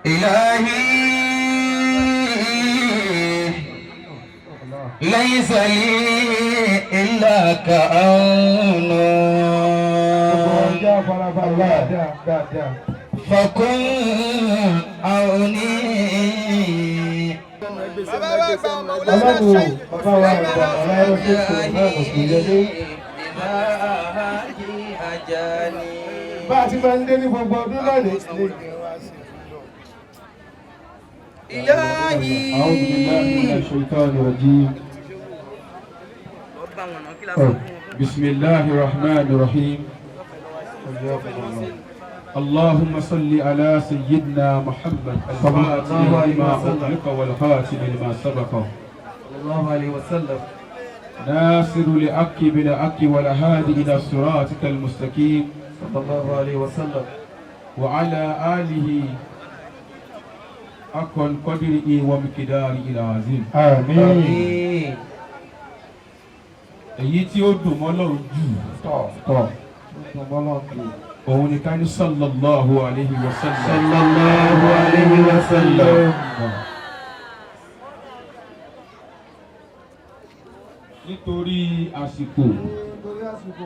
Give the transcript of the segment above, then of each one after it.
إلهي ليس لي إلا كأون. Ọjà farabalẹ̀ dáadáa dáadáa. فكن عوني. Ọlọ́run bàbá wa àgbà ọ̀làrọ̀ tó kù náà kò sí yẹlé. Bá a ti máa ń dé ní gbogbo ọdún lónìí. إلهي. أعوذ بالله من الشيطان الرجيم. بسم الله الرحمن الرحيم. اللهم صل على سيدنا محمد الفاتح لما أغلق والخاتم لما سبق الله عليه وسلم. ناصر لأك بالأك والهادي إلى صراطك المستقيم صلى الله عليه وسلم. وعلى آله حق قدره ومقداره العظيم. Àmín. آمين. Èyí tí ó dùn mọ́ Ọlọ́run jù Tọ̀ tọ̀. Ó dùn mọ́ jù. Òun ni ká ní sallallahu alayhi wa sallam. صلى الله عليه وسلم. Nítorí àsìkò,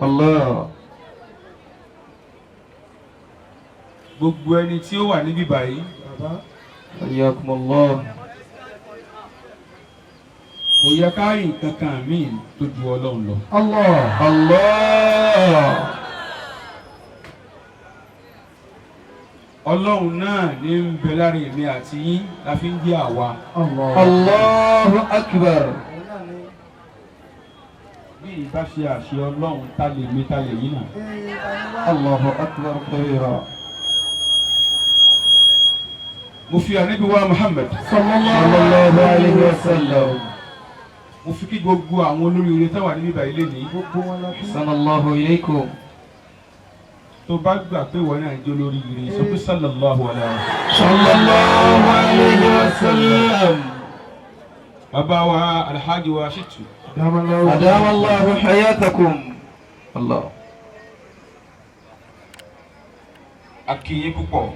الله. Gbogbo ẹni tí ó wà níbí báyìí, Bàbá. حياكم الله. Kò yẹ ká rí nǹkan kan míì tó ju Ọlọ́run lọ. Allah. الله. Ọlọ́run náà ní ń bẹ lára èmi àti yín la fi ń gbé àwa. Allah. الله أكبر. Bí ìbá ṣe àṣẹ Ọlọ́run, ta lè mi, ta lè yín náà? الله أكبر كبيرا. Mo fi ànábì wa Muhammad, صلى الله عليه وسلم. Mo fi kí gbogbo àwọn olóríire tó wà níbí báyìí lénìí. Gbogbo wọn la fi. أحسن الله إليكم. Tó bá gbà pé ìwọ náà jẹ́ olóríire, sọ pé sallallahu alayhi wa sallam. صلى الله عليه وسلم. Bàbá wa Alhaji wa Shitu, أدام الله حياتكم الله. A kí yín púpọ̀.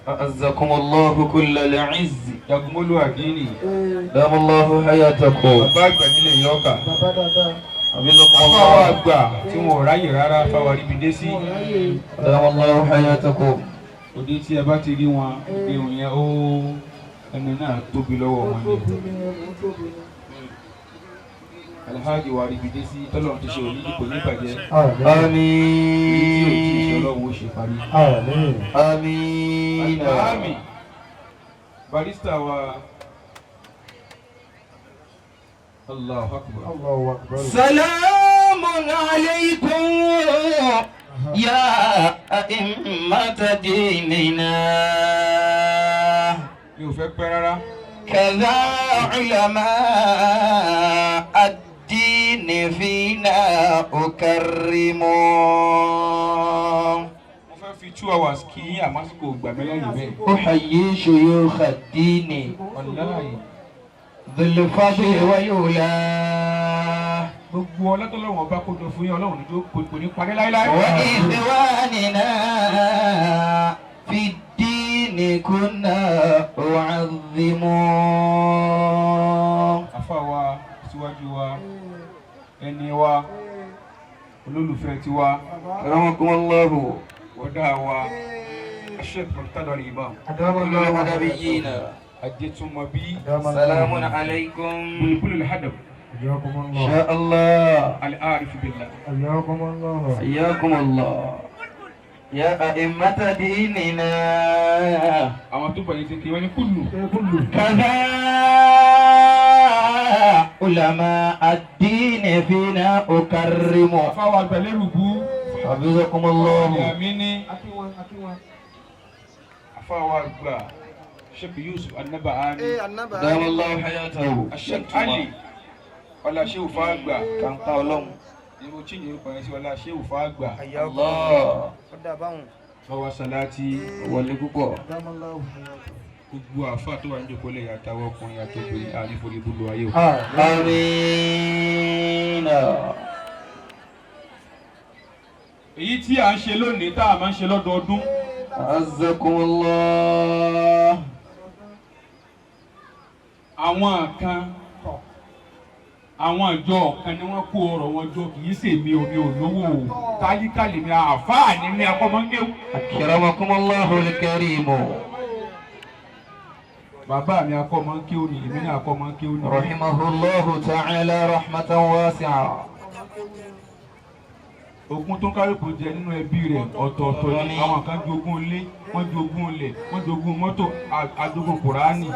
أعزكم الله كل العز. Jagunmólú àdínì, أدام الله حياتكم. bàbá àgbà nílẹ̀ Yọ̀ọ̀kà. Bàbá dáadáa. حفظكم Bàbá wa الله. àgbà tí wọn ò ráyè rárá fáwọn ríbi dé sí. أدام الله حياتكم. Òde tí ẹ bá ti rí wọn, ìdéhùn yẹn ó ẹnu náà tóbi lọ́wọ́ wọn ni. Tóbi ni ẹ̀rù tóbi ni. Alhaji wa ríbi dé sí tọ́lọ́run ti ṣe òní kò ní bàjẹ́. Àmín. Èyí tí ò tí ì ṣe آمين. Ọlọ́run ó ṣe parí. Àmín. آمين. Àmín. Barrister wa, Allahu Akbar. Allahu Akbar. سلام عليكم يا أئمة ديننا. Mi ò fẹ́ pẹ́ rárá. كذا علماء الدين فينا أكرم. Mo fẹ́ fi 2 hours kí yín àmásìkò gbà mí láyè bẹ́ẹ̀. أحيي شيوخ الدين Wàláhì. ذو الفضل والعلا. Gbogbo ọlọ́tọ́lọ́wọ̀n ọba kó jọ fún yín, Ọlọ́run níjó kò ní parí láéláé. وإخواننا في الدين كنا أعظم. Àfa wa síwájú wa, ẹni wa, olólùfẹ́ tiwa, أكرمكم الله. wọ́dà wa, Sheikh Murtado Imam, أدام الله. النبيين. Ajẹ́túmọ̀bí, سلام عليكم. Bulbulul Hadab, حياكم إن الله. شاء الله. Al-Arif Billah. حياكم الله. حياكم الله يا أئمة ديننا. Àwọn tó bọ̀ yìí ti kí wọ́n ní kúlù. Kúlù. كذا علماء الدين فينا أكرم. Àfa wa àgbàlérùbú, حفظكم الله. Ìyàmí ní Akíwọn akíwọn. àfa wa àgbà Sheikh Yusuf Anabahani, دام الله حياته. Sheikh Ali, ọlá Shehu Fáàgbà, كان قولهم. Irú tí yìí rúkọ yẹn sí ọlá Shehu Fáàgbà, الله. Báwa Salati, wọlé púpọ̀. أدام الله حياته. Gbogbo àfa tó wà ní ìjókòó lẹ́yìn àtàwọn ọkùnrin àtòkùnrin àníforí gbogbo ayé o. آمين. Èyí tí à ń ṣe lónìí tá a máa ń ṣe lọ́dọọdún, أعزكم الله. Àwọn kan, àwọn ìjọ kan ni wọ́n kó ọrọ̀ wọn jọ, kì í ṣèmi omi olówó o, tálíkà lèmi, àáfàá ni mi, akọ́mọ́ngéwù. أكرمكم الله الكريم. Bàbá mi akọ́mọ́ngéwù ni, èmi náà akọ́mọ́ngéwù ni. رحمه الله تعالى رحمة واسعة. Ogún tó kálukú jẹ nínú ẹbí rẹ̀ ọ̀tọ̀ọ̀tọ̀ ni. Àwọn kan jogún ilé, wọ́n jogún ilẹ̀, wọ́n jogún mọ́tò, àjogún Kùránì.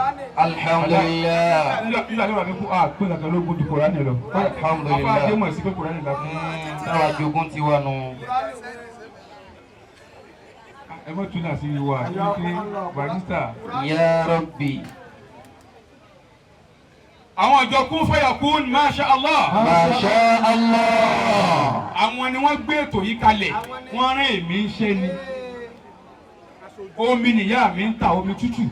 الحمد لله. Nígbà tí wàá fi kú, àpé kankan ló gbójú Kùránì lọ. Alhamdulillah. Afáàdé mọ̀ sí pé Kùránì la fún. Táwa jogún tiwa nù. Ẹ mọ̀ tún náà sí wa wípé barista. يا ربي. Àwọn ìjọ kún fàyà kún, masha Allah. ما شاء الله. Àwọn ni wọ́n gbé ètò yìí kalẹ̀, wọ́n rán èmi ń ṣe ni. Omi nìyá mi ń ta, omi tútù.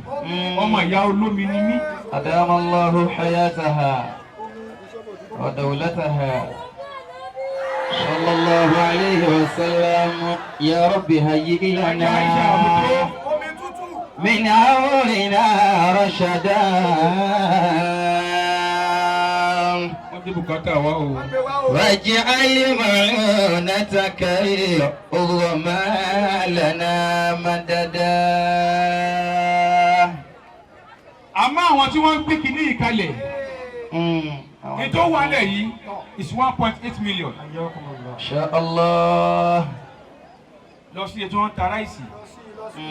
Ọmọ ìyá olómi ni mí. أدام الله حياتها ودولتها صلى الله عليه وسلم. يا رب هيئ لنا من أمرنا رشدا. Wọ́n dé bùkátà wa o. واجعل معونتك العظمى لنا مددا. Àmọ́ àwọn tí wọ́n ń gbé kinní yìí kalẹ̀, ètò wà lẹ̀ yìí is 1.8 million. إن شاء الله. Lọ sí ètò wọn ta rice,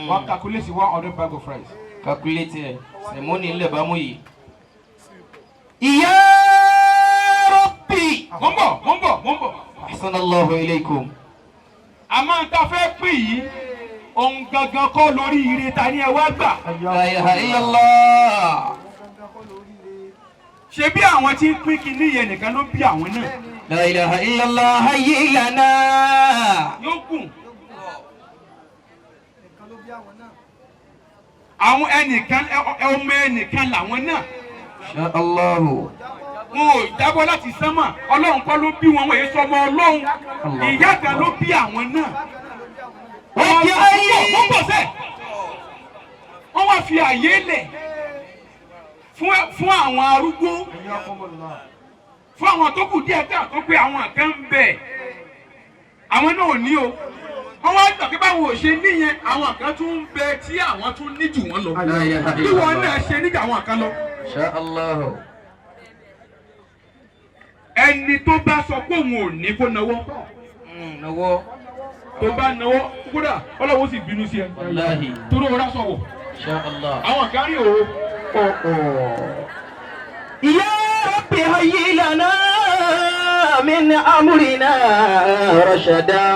wọ́n calculate 100 bag of rice. Calculate ẹ̀ sẹ̀mọ́nì ńlẹ̀ bá mú yìí. يا ربي. Mo ń bọ̀, mo ń bọ̀, mo ń bọ̀. أحسن الله إليكم. Àmọ́ tá a fẹ́ pín yìí, ohun gangan kọ́ lórí ire ta ni ẹ wá gbà. لا إله إلا الله. Ṣé bí àwọn tí ń pín kinní yẹn nìkan ló bí àwọn náà? لا إله إلا الله. هيئ لنا. Yóò gùn. Àwọn ẹnìkan, ọmọ ẹnìkan làwọn náà. إن شاء الله. Wọn ò jábọ́ láti sánmà, Ọlọ́run kọ́ ló bí wọn, wọ́n èso ọmọ Ọlọ́run. Ìyá kan ló bí àwọn náà. Wọ́n wọ́n bọ̀ sẹ́. Wọ́n wá fi àyè lẹ̀ fún àwọn arúgbó, fún àwọn tó kù díẹ̀ káà tó, pé àwọn kan ń bẹ, àwọn náà ò ní o. Wọ́n wá gbà pé báwo ò ṣe níyẹn, àwọn kan tún ń bẹ tí àwọn tún ní jù wọ́n lọ. لا إله Bí إلا wọ́n الله. náà ṣe níjà àwọn kan lọ. إن شاء الله. Ẹni tó bá sọ pé òun ò ní, kó nawọ́. Nawọ́. Tó bá nawọ́, kódà Ọlọ́run sì bínú sí ẹ. والله. Torí òun rásọ̀ wọ̀. إن شاء الله. Àwọn kan rí òru. يا رب هيئ لنا من أمرنا رشدا.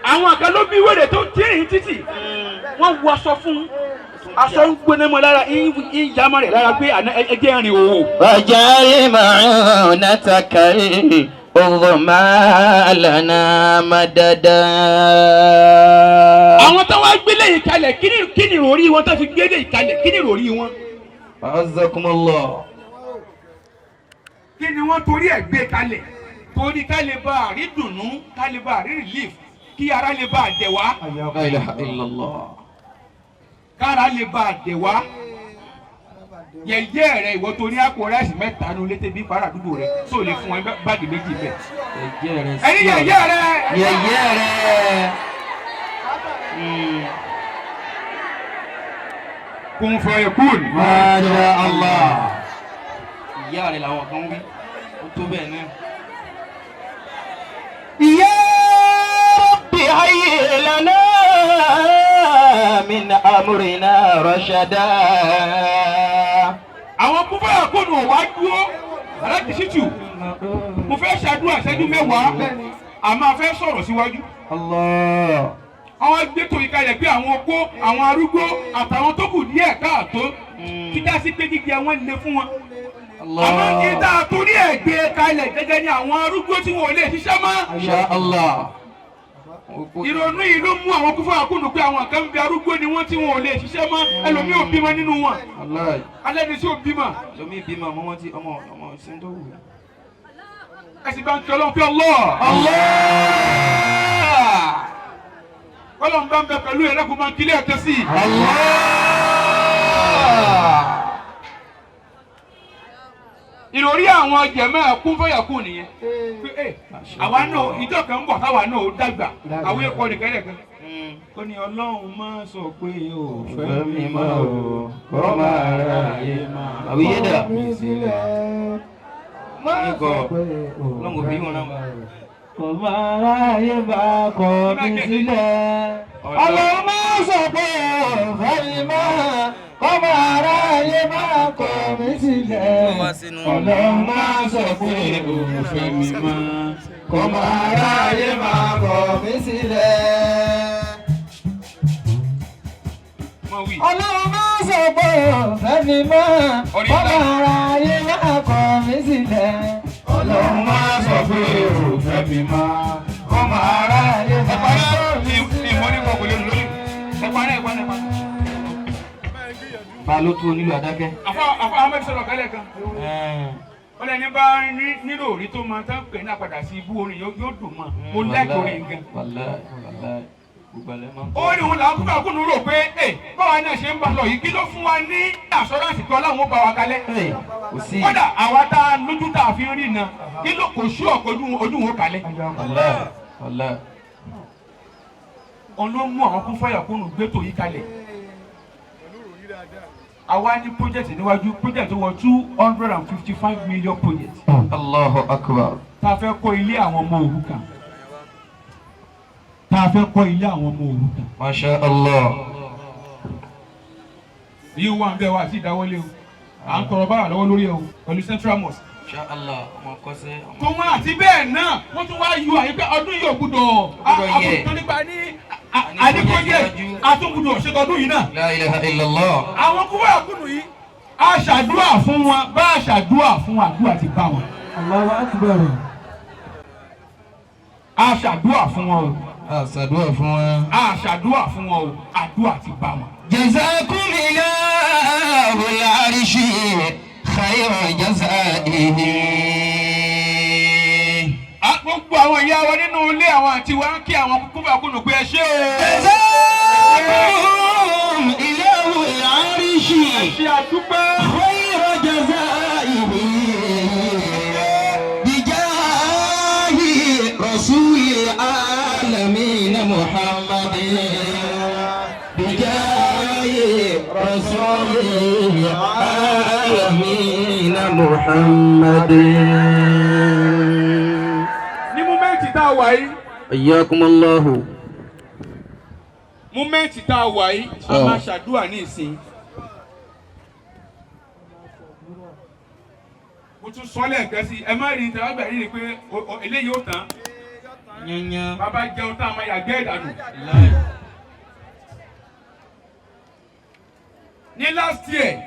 Àwọn kan ló bí wèrè tó tí títì, wọ́n wọ aṣọ fún un, aṣọ ń gbóná mọ́ lára, ń yá mọ́ rẹ̀ lára pé àná ẹjẹ́ rìn òwò. واجعل معونتك العظمى لنا مددا. Àwọn tó wá gbélé yìí kalẹ̀, kí ni ìròrí wọn tó fi gbélé yìí kalẹ̀? Kí ni ìròrí wọn? أعزكم الله. Kí ni wọ́n torí ẹ̀ gbé kalẹ̀? Torí ká lè bá àrí dùnnú, ká lè bá àrí relief, kí ara lè bá àdẹ̀ wá. لا إله إلا الله. Kára lè bá àdẹ̀ wá. Yẹ̀yẹ́ rẹ, ìwọ tó ní àpò rice mẹ́ta nu létí bí fara àdúgbò rẹ tó lè fún ẹ báàgì méjì bẹ́ẹ̀. Yẹ̀yẹ́ rẹ. Ẹni yẹ̀yẹ́ rẹ. Yẹ̀yẹ́ rẹ. Kun fayakun. ما شاء الله. Ìyá rẹ̀ làwọn kan wí, ó tó bẹ́ẹ̀ náà. يا رب هيئ لنا من أمرنا رشدا. Àwọn kun fayakun ò wá dúró alákìsítù. Mo fẹ́ ṣàdúrà ìṣẹ́jú 10, àmọ́ a fẹ́ sọ̀rọ̀ síwájú. الله. Àwọn gbẹ́tò yìí kalẹ̀ pé àwọn opó, àwọn arúgbó àtàwọn tó kù díẹ̀ káàtó, títà sí pé jíjẹ wọn le fún wọn. Àmọ́ الله. ìta torí ẹ̀ gbé kalẹ̀ gẹ́gẹ́ ní àwọn arúgbó tí wọn ò lè ṣiṣẹ́ mọ́. إن شاء الله. Ìrònú yìí ló mú àwọn kúfọ́ àkúnnù pé àwọn kan ń bẹ, arúgbó ni wọ́n, tí wọn ò lè ṣiṣẹ́ mọ́. Ẹlòmíì ò bímọ nínú wọn. Allah. Alẹ́ ni tí ò bímọ. Lomi bímọ, ọmọ wọn ti ọmọ ọmọ ṣe ń tó wù. Ẹ sì bá ń kí Ọlọ́run pé Allah. Allah. Ọlọ́run bá ń bẹ pẹ̀lú ẹ̀rẹ́kùn máa ń kílẹ̀ ẹ̀tẹ́ sí i. Allah. àwọn jẹ̀mọ́ kún fẹ́yà kù nìyẹn. Pé, àwa náà ìjọ kan ń bọ̀ táwa náà ó dàgbà àwọn ẹ̀kọ́ nìkan lẹ̀kan. Ó ní Ọlọ́run máa sọ pé ò fẹ́ mi mọ́ o, kọ́ máa ra ayé máa Àwíyé dà. Mi sílẹ̀. Má Ikọ̀. sọ pé ò Ọlọ́run òbí wọn náà. Kò máa ráyè bá kọ̀ mí sílẹ̀. Ọlọ́run máa sọ pé ọ̀fẹ́ mi máa kọ́ máa ráyè bá kọ̀ mí sílẹ̀. Ọlọ́run máa sọ pé òfẹ́ mi mọ́. kò máa ráyè máa kọ̀ mí sílẹ̀. Mọ̀ wí. Ọlọ́run máa sọ pé ọ̀fẹ́ mi máa kọ́ máa ráyè máa kọ̀ mí sílẹ̀. Ọlọ́run máa sọ pé ọ̀fẹ́ mi máa kọ́ máa ráyè Ẹ máa parẹ́ kọ̀ mí sílẹ̀. ìmọ̀ ní kọ̀ọ̀kọ̀ lónìí lónìí. Ẹ parẹ́, ẹ parẹ́, ẹ parẹ́. Ba ló tó onílù adákẹ́. Àfọ Ahmed sọ̀rọ̀ kálẹ̀ kan. Ó lẹ́ni bá nílò orí tó máa tán pè ní àpàdà sí ibú orin yóò dùn mọ́. Mo lẹ́kọ̀ọ́ orin gan. Wàláì wàláì gbogbo alẹ́ máa ń Ó ní òun làwọn kúkà kúnnú rò pé ẹ báwa náà ṣe ń bá lọ yìí kí ló fún wa ní assurance pé Ọlọ́run ó bá wa kalẹ̀. Hey, kò sí. Kódà àwa tá a lójú tá a fi ń rìnà kí ló kò sú ọ̀pọ̀ ojú wọn kalẹ̀. Wàláì wàláì. Òun ló mú àwọn kún fáyà kúnnú gbé tò yí kalẹ̀. Àwa ní project níwájú, project tó wọ 255 million project. Allahu akbar. Tá a fẹ́ kọ́ ilé àwọn ọmọ òrukàn. Tá a fẹ́ kọ́ ilé àwọn ọmọ òrukàn. Masha Allah. Yìí wà ń bẹ̀ wá sí ìdáwọ́lé o. À ń tọrọ bára lọ́wọ́ lórí ẹ o pẹ̀lú Central Mosque. Masha Allah ọmọ kọ́sẹ́. Tó wọn àti bẹ́ẹ̀ náà wọ́n tún wá yọ àyè pé ọdún yìí ò gbúdọ̀ Gbúdọ̀ yẹ. àbùtọ́ nípa ní àdínkọ́jẹ́ àtúngbùdọ̀ ṣètọ́dún yìí náà. La ilaha illallah. Àwọn kúwà kùnú yìí a ṣàdúrà fún wọn, bá a ṣàdúrà fún wọn, àdúrà ti bá wọn. Allahu akbar. A ṣàdúrà fún wọn o. A ṣàdúrà fún wa. A ṣàdúrà fún wọn o, àdúrà ti bá wọn. جزاكم إله العرش خير جزائه. Gbogbo àwọn ìyá wa nínú ilé àwọn àti wa ń kí àwọn kúkúbà kùnú pé ẹ ṣé o. جزاكم إله العرش Ṣé àdúpẹ́. خير جزائه بجاه رسول العالمين محمد، بجاه رسول العالمين محمد. Ní moment tá a wà yìí, حياكم الله. moment tá a wà yìí, a máa ṣàdúrà ní ìsìn. Mo tún sọ lẹ́ẹ̀kan sí, ẹ má rí i tẹ́wọ́ gbà yìí ni pé eléyìí ó tán. Yanyan. Bàbá jẹun tá a máa yàgbẹ́ ìdànù. Ní last year,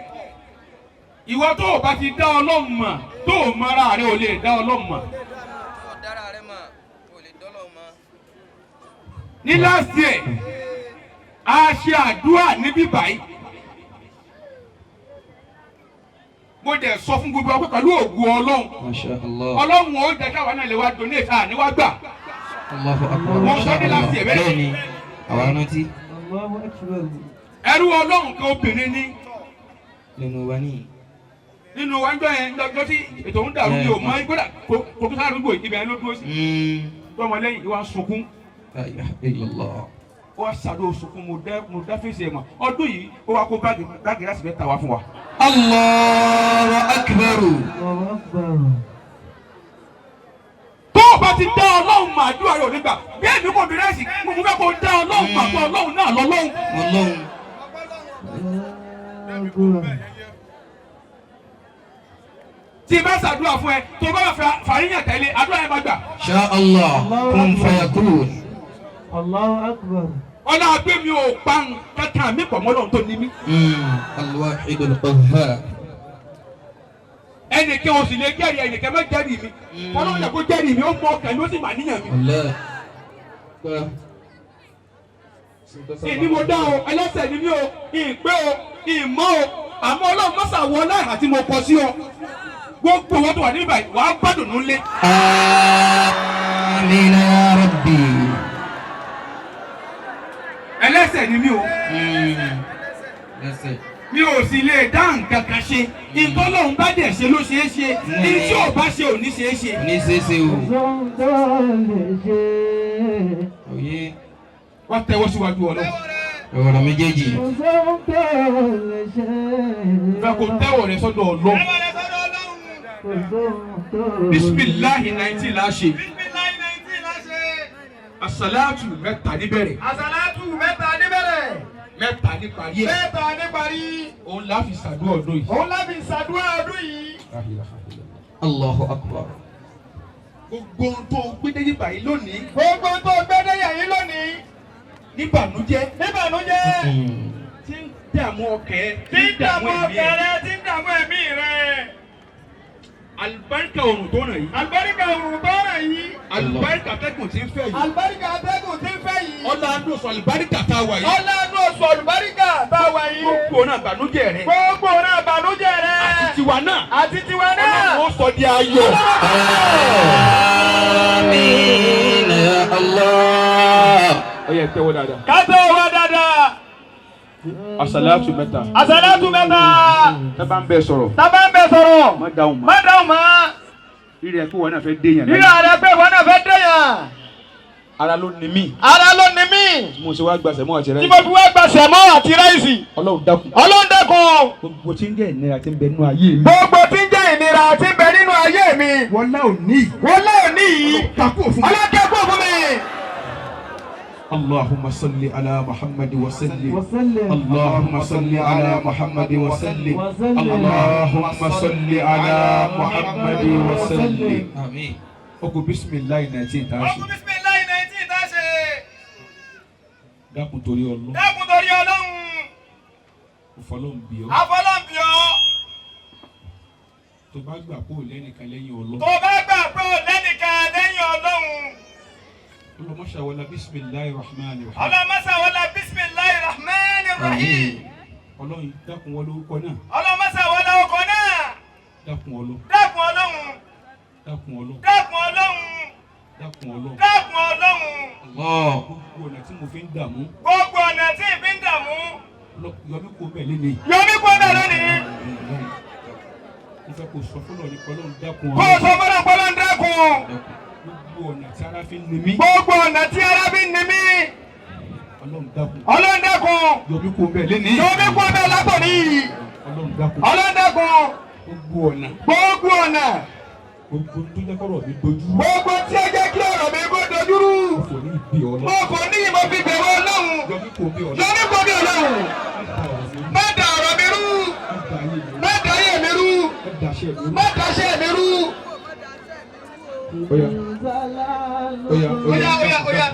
ìwọ tó o bá ti dá Ọlọ́run mọ̀, tó o mọ ara rẹ, ò lè dá Ọlọ́run mọ̀. Dára rẹ mọ̀, kò lè dọ́lọ́ mọ̀. Ní last year, a ṣe àdúrà níbí báyìí. Mo dẹ̀ sọ fún gbogbo wa pé pẹ̀lú ògùn Ọlọ́run, Masha Allah. Ọlọ́run ó jẹ́ káwa náà lè wá donate, à ní wá gbà. Allahu akbar. Mo sọ ní last year bẹ́ẹ̀. Bẹ́ẹ̀ni, àwa rántí. Allahu akbar. Ẹrú Ọlọ́run kan, obìnrin ní Nínú wa ní. nínú wa ń jọ yẹn lọ́jọ́ tí ètò ń dàrú mi ò mọ kódà kò tó sáré àdúgbò ibẹ̀ yẹn ló dúró sí. Tọmọ lẹ́yìn ìwà ń sunkún. La ilaha illallah. Ó wá sàdó sunkún, mo dá fèsì ẹ̀ mọ̀. Ọdún yìí ó wá kó báàgì láti fẹ́ ta wá fún wa. Allahu akbar. Allahu akbar. Tó o bá ti dá Ọlọ́run mà, àdúrà rẹ̀ ò ní gbà. Bí èmi kò bí rẹ́sì, mo fẹ́ kó dá Ọlọ́run mà pé Ọlọ́run náà lọ́lọ́run. Ọlọ́run. Allahu akbar. Tí n bá ṣàdúrà fún ẹ, tó o bá fàríyàn tẹ̀lé, àdúrà yẹn máa gbà. Sha Allah. Kun fayakun. Allahu akbar. Ọlá pé mi ò pa nǹkan kan mi pọ̀ mọ́ Ọlọ́run tó ní mí. Al-Wahidul Qahhar. Ẹnìkan ò sì lè jẹ́rìí, ẹnìkan má jẹ́rìí mi. Ọlọ́run yẹ kó jẹ́rìí mi, ó mọ ọkàn mi, ó sì mà níyàn mi. Allah. Ìní mo dá o, ẹlẹ́sẹ̀ ni mí o, ìpé o, ìmọ̀ o, àmọ́ Ọlọ́run mọ́sà wọ láì àti mo kọ sí ọ. Gbogbo wọn tó wà níbí báyìí wàá gbádùn nílé. Amin ya Rabbi. Ẹlẹ́sẹ̀ ni mí o. Lẹ́sẹ̀. Mi ò sì lè dá nǹkan kan ṣe. Ìtọ́lọ́hún bá dẹ̀ ṣe ló ṣeé ṣe. Ní tí ò bá ṣe ò ní ṣeé ṣe. Ní ṣeéṣe o. Sóhun tó lè ṣe. Òye. Wá tẹ́wọ́ síwájú Ọlọ́run. Ọ̀rọ̀ méjèèjì. Sóhun tó lè ṣe. Fẹ́ kó tẹ́wọ̀ rẹ sọ́dọ̀ Ọlọ́run. Sóhun tó lè ṣe. Bisimilahi 19 la ṣe. Bismillahi 19 la ṣe. Asalatu mẹ́ta níbẹ̀rẹ̀. Àsàlátù mẹ́ta níbẹ̀rẹ̀. Mẹ́ta níparí ẹ̀. Mẹ́ta níparí. Òun la fi ṣàdúrà ọdún yìí. Òun láfi ṣàdúrà ọdún yìí. Allahu akbar. Gbogbo ohun tó gbé dé yíba yìí lónìí. Gbogbo tó gbé déyà yìí lónìí. Níbànújẹ́. Níbànújẹ́. Tí ń dààmú ọkẹ́. Tí ń dààmú ọkẹ́ rẹ, tí ń dààmú ẹ̀mí rẹ. Àlùbáríkà òrùn tó ràn yìí. Àlùbáríkà òrùn tó ràn yìí. Àlùbáríkà atẹ́gùn tí ń fẹ́ yìí. Àlùbáríkà atẹ́gùn tí ń fẹ́ yìí. Ọlá àánú oṣù àlùbáríkà tá a wà yìí. Ọlá inú oṣù àlùbáríkà tá a wà yìí. Gbogbo náà bànújẹ́ rẹ. Gbogbo náà bànújẹ́ rẹ. Àti tiwa náà. Àti tiwa náà. Ọlọ́run ó sọ di ayọ̀. Àmín ya Allah. Ó yẹ tẹ́wọ́ dáadáa. Ká tẹ́wọ́ dáadáa. Àsàlátù mẹ́ta. Àsàlátù mẹ́ta. Tá bá ń bẹ sọ̀rọ̀. Tá bá ń bẹ sọ̀rọ̀. Má dáhùn mọ́. Má dáhùn mọ́. Rírì ẹ pé wọn náà fẹ́ déyàn láyé. Rírà rẹ pé ìwọ náà fẹ́ déyàn. Ara ló ní mí. Ara ló ní mí. Mo ṣe wá gbàsẹ̀ mọ́ àti rẹ̀. Tí mo fi wá gba sẹ̀mọ́ àti ráìsì. Ọlọ́run dákun. Ọlọ́run dákun. Gbogbo tí ń jẹ́ ìnira tí ń bẹ nínú ayé mi. Gbogbo tí ń jẹ́ ìnira tí ń bẹ nínú ayé mi. Wọlá ò ní. Wọlé òní yìí. Takú òfin. Ọlọ́run dákun fún mi. اللهم صل على محمد وسلم وسلم. اللهم صل على محمد وسلم وسلم. اللهم صل على محمد وسلم Àmín. Oku bisimilayi 19 tá a ṣe. Ọkùn bísímìláì 19 tá a ṣe. Dákun torí Ọlọ́run. Dákun torí Ọlọ́run. Òfọlọ́run bí ọ. Àfọlọ́ǹbí ọ. Tó bá gbà kó lẹ́nìkan lẹ́yìn Ọlọ́run. Tó bá gbà pé ò lẹ́nìkan lẹ́yìn Ọlọ́run. Ọlọ́mọṣàwọlá bisimilayi rahman rahim. Ọlọ́mọṣàwọlá bísímìláì rahman rahim. Ọlọ́run dákun wọlé orúkọ náà. Ọlọ́mọṣàwọlá ọkọ̀ náà. Dákun Ọlọ́run. Dákun Ọlọ́run. Dákun Ọlọ́run. Dákun Ọlọ́run. Dákun Ọlọ́run. Dákun Ọlọ́run. Allah. Gbogbo ọ̀nà tí mo fi ń dààmú. Gbogbo ọ̀nà tí ìfi ń dààmú. Yọmí kò bẹ̀ lé ní. Yọmí kó bẹ̀ lónìí. Mo fẹ́ kó sọ fọlọ́ ní Ọlọ́run dákun Kó o Ọlọ́run. sọ fọlọ́ pọ́lọ́ ń dákun. Gbogbo ọ̀nà tí ara fi ń ni mí. Gbogbo ọ̀nà tí ara fi ń ni mí. Ọlọ́run dákun. Ọlọ́run dákun. Yọmí kò bẹ̀ lé ní. Yọmí kó bẹ̀ lápò níyì. Ọlọ́run dákun. Ọlọ́run dákun. Gbogbo ọ̀nà. Gbogbo ọ̀nà. Gbogbo tó jẹ́ kọ́rọ̀ mi dojú. Gbogbo tí ó jẹ́ kí ọ̀rọ̀ mi kó dojúrú. Kò ní ìbí Ọlọ́run. Mo kò ní ìmọ̀ fi bẹ̀rù Ọlọ́run. Yọmí kò bí Ọlọ́run. Yọmí kó bí Ọlọ́run. Má da ọ̀rọ̀ mi rú. Má da ayé mi rú. Má da ayé mi rú. Má daṣẹ́ mi rú. Má daṣẹ́ mi rú. Oya. Oya. Oya oya oya.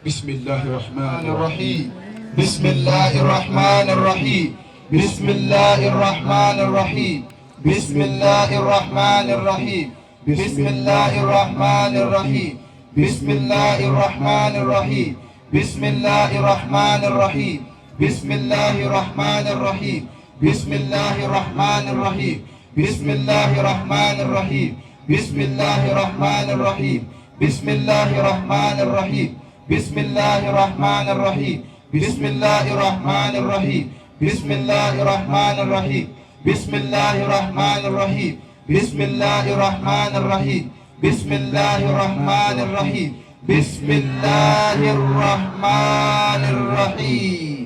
Bisimilahi rahman الرحيم بسم الله الرحمن الرحيم بسم الله الرحمن الرحيم بسم الله الرحمن الرحيم بسم الله الرحمن الرحيم بسم الله الرحمن الرحيم بسم الله الرحمن الرحيم بسم الله الرحمن الرحيم بسم الله الرحمن الرحيم بسم الله الرحمن الرحيم بسم الله الرحمن الرحيم بسم الله الرحمن الرحيم بسم الله الرحمن الرحيم بسم الله الرحمن الرحيم بسم الله الرحمن الرحيم بسم الله الرحمن الرحيم بسم الله الرحمن الرحيم بسم الله الرحمن الرحيم بسم الله الرحمن الرحيم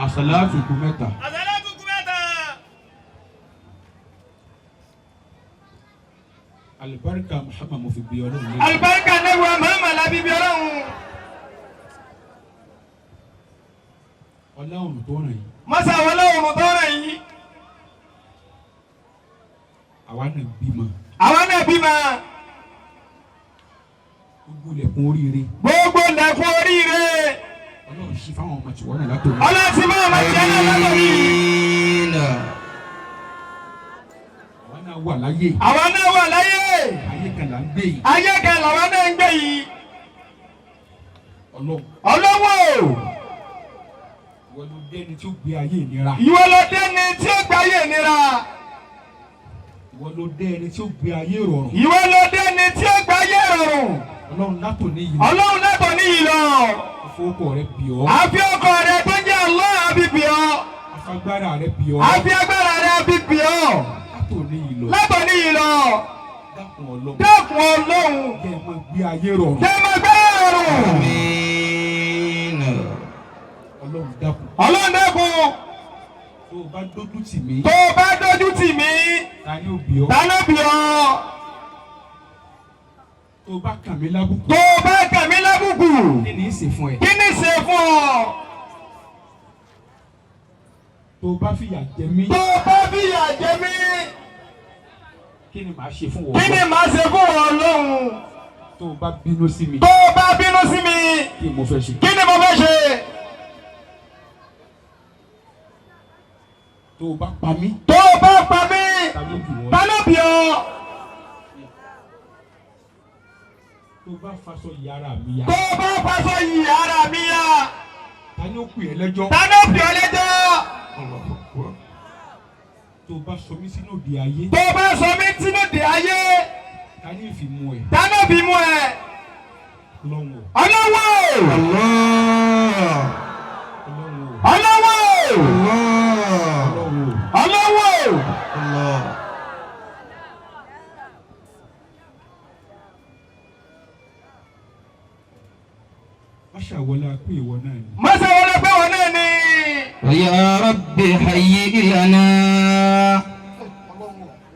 Àsàlátù kù mẹ́ta. Àsàlátù kù mẹ́ta. Alibarika Muhammad mo fi bí Ọlọ́run lé. Àlùbáríkà nẹ́wọ̀ Muhammad lábí bí Ọlọ́run. Ọlá òrùn tó ràn yìí. Mọ́sá wọlé òrùn tó ràn yìí. Àwa náà bímọ. Àwa náà bímọ. Gbogbo ilẹ̀kùn oríire. Gbogbo ilẹ̀kùn oríire. Ọlọ́run ṣí fáwọn ọmọ tiwọn náà látòrí. Ọlọ́run ti máa ma tiẹ̀ náà látòrí. Àwa náà wà láyé. Àwa náà wà láyé. Ayé kan là ń gbé yìí. Ayé kan làwa náà ń gbé yìí. Ọlọ́run. Ọlọ́wọ́. Ìwọ ló dẹ́ni tí ó gbé ayé ìnira. Ìwọ ló dẹ́ni tí ó gbé ayé ìnira. Ìwọ ló dẹ́ni tí ó gbé ayé ìrọ̀rùn. Ìwọ ló dẹ́ni tí ó gbé ayé ìrọ̀rùn. Ọlọ́run látòní yìí. Ọlọ́run látòní yìí lọ. Ìfowópamọ́ rẹ bì ọ́. Àfi ọkọ rẹ tó jẹ́ agbára rẹ bì ọ́. A fi agbára rẹ fi bì ọ́. Látòní yìí lọ. Látòní yìí lọ. Dákun Ọlọ́run. Dákun Ọlọ́run. Jẹ́ ẹ máa gbé ayé rọrùn. Jẹ́ máa gbé rọrùn. Àmín. Ọlọ́run dákun. Ọlọ́run dákun. Tó o bá dójú tì mí. Tó o bá dójú tì mí. Ta ni ó bì ọ́? Ta ló bì ọ́? Tó o bá kàn mí lábùkù. Tó o bá kàn mí lábùkù. Kí ni í ṣe fún ẹ? Kí ni ṣe fún ọ? Tó o bá fìyà jẹ mí. Tó o bá fìyà jẹ mí. Kí ni màá ṣe fún ọ? Kí ni màá ṣe fún ọ Ọlọ́run? Tó o bá bínú sí mi. Tó o bá bínú sí mi. Kí ni mo fẹ́ ṣe? Kí ni mo fẹ́ ṣe? Tó o bá pa mí. Tó o bá pa mí. Ta ló bì ọ́? Ta ló bì ọ́? Tó o bá faṣọ ìyá ara mi ya. Tó o bá faṣọ yìí ara mi ya. Ta ni ó pè ẹ́ lẹ́jọ́? Ta ló bì ọ́ lẹ́jọ́? Tó o bá sọ mí sínú òde ayé. Tó o bá sọ mí sínú òde ayé. Ta ni ìfì mú ẹ? Ta ló fi mú ẹ? Ọlọ́run o. Ọlọ́wọ́! Allah. Ọlọ́run o. Ọlọ́wọ́! Allah. Ọlọ́run o. Ọlọ́wọ́! Allah. Má ṣàwọlá pé ìwọ náà ni. Má ṣàwọlá pé ìwọ náà ni. يا رب هيئ لنا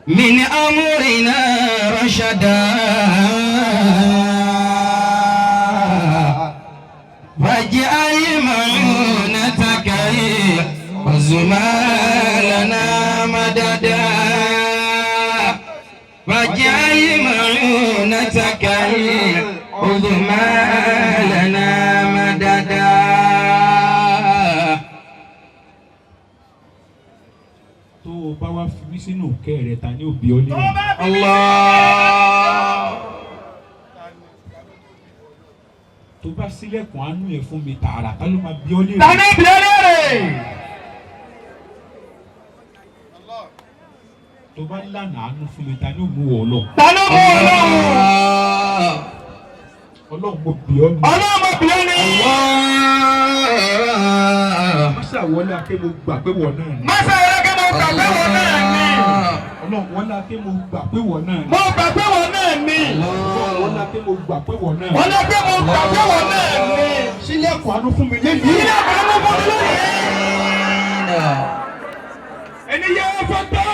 من أمرنا رشدا واجعل معونتك العظمى لنا مددا واجعل معونتك العظمى لنا مددا. Tó o bá wá fi mí sínú ìkẹ́ rẹ, ta ni ó bi ọ́ léèrè? Allah. Tó bá ṣílẹ̀kùn àánú ẹ̀ fún mi tààrà, ta ló máa bi ọ́ léèrè? Ta ni ó bi ọ́ léèrè? Tó bá lànà àánú fún mi, ta ni ó mú wọ̀ lọ? Ta ló mú ọ lọ́hùn? Ọlọ́run mo bì ọ́ ni. Ọlọ́run mo bì ọ́ ni. Allah. Má ṣàwọlé aké mo gbà pé wọ̀ náà ni. Má ṣàwọlé aké mo gbà pé wọ̀ náà ni. Ọlọ́run wọlé aké mo gbà pé wọ̀ náà ni. Mo gbà pé wọ̀ náà ni. Wọlé aké mo gbà pé wọ̀ náà ni. Wọlé aké mo gbà pé wọ̀ náà ni. Ṣílẹ̀kùn àánú fún mi lẹ́yìn. Ṣílẹ̀kùn àánú fún mi lónìí. Ẹni yẹ ẹ fẹ́ tán.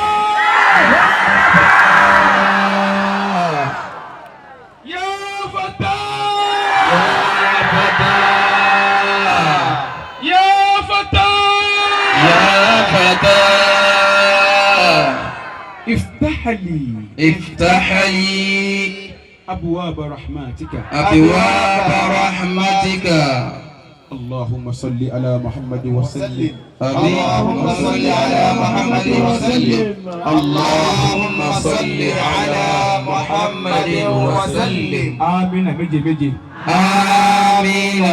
Yẹ fẹ́ tán. Yẹ fẹ́ tán. يا فتى افتح لي افتح لي أبواب رحمتك. أبواب رحمتك. اللهم صل على محمد وسلم. اللهم صل على محمد وسلم. اللهم صل على محمد وسلم. آمين méje méje. آمين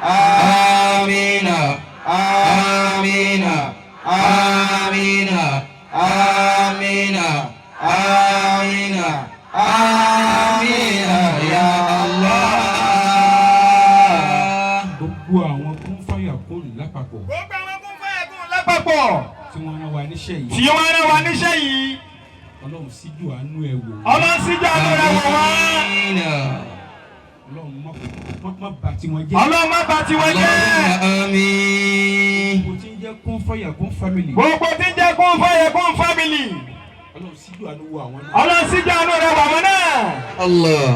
آمين آمين آمين آمين آمين آمين يا الله. Gbogbo àwọn kún fáyà kún lápapọ̀ Gbogbo àwọn kún fáyà kún lápapọ̀. tí wọ́n rán wa níṣẹ́ yìí. Tí wọ́n rán wa níṣẹ́ yìí. Ọlọ́run síjú àánú ẹ̀ wò. Ọlọ́run síjú àánú rẹ̀ wò wá. آمين. Ọlọ́run má bà tiwọn jẹ́. Ọlọ́run má bà tiwọn jẹ́. آمين. Gbogbo tí ń jẹ́ kún fáyà kún family. Gbogbo tí ń jẹ́ kún fáyà kún family. Ọlọ́run síjú àánú wo àwọn náà. Ọlọ́run síjú àánú rẹ̀ wò àwọn náà. الله.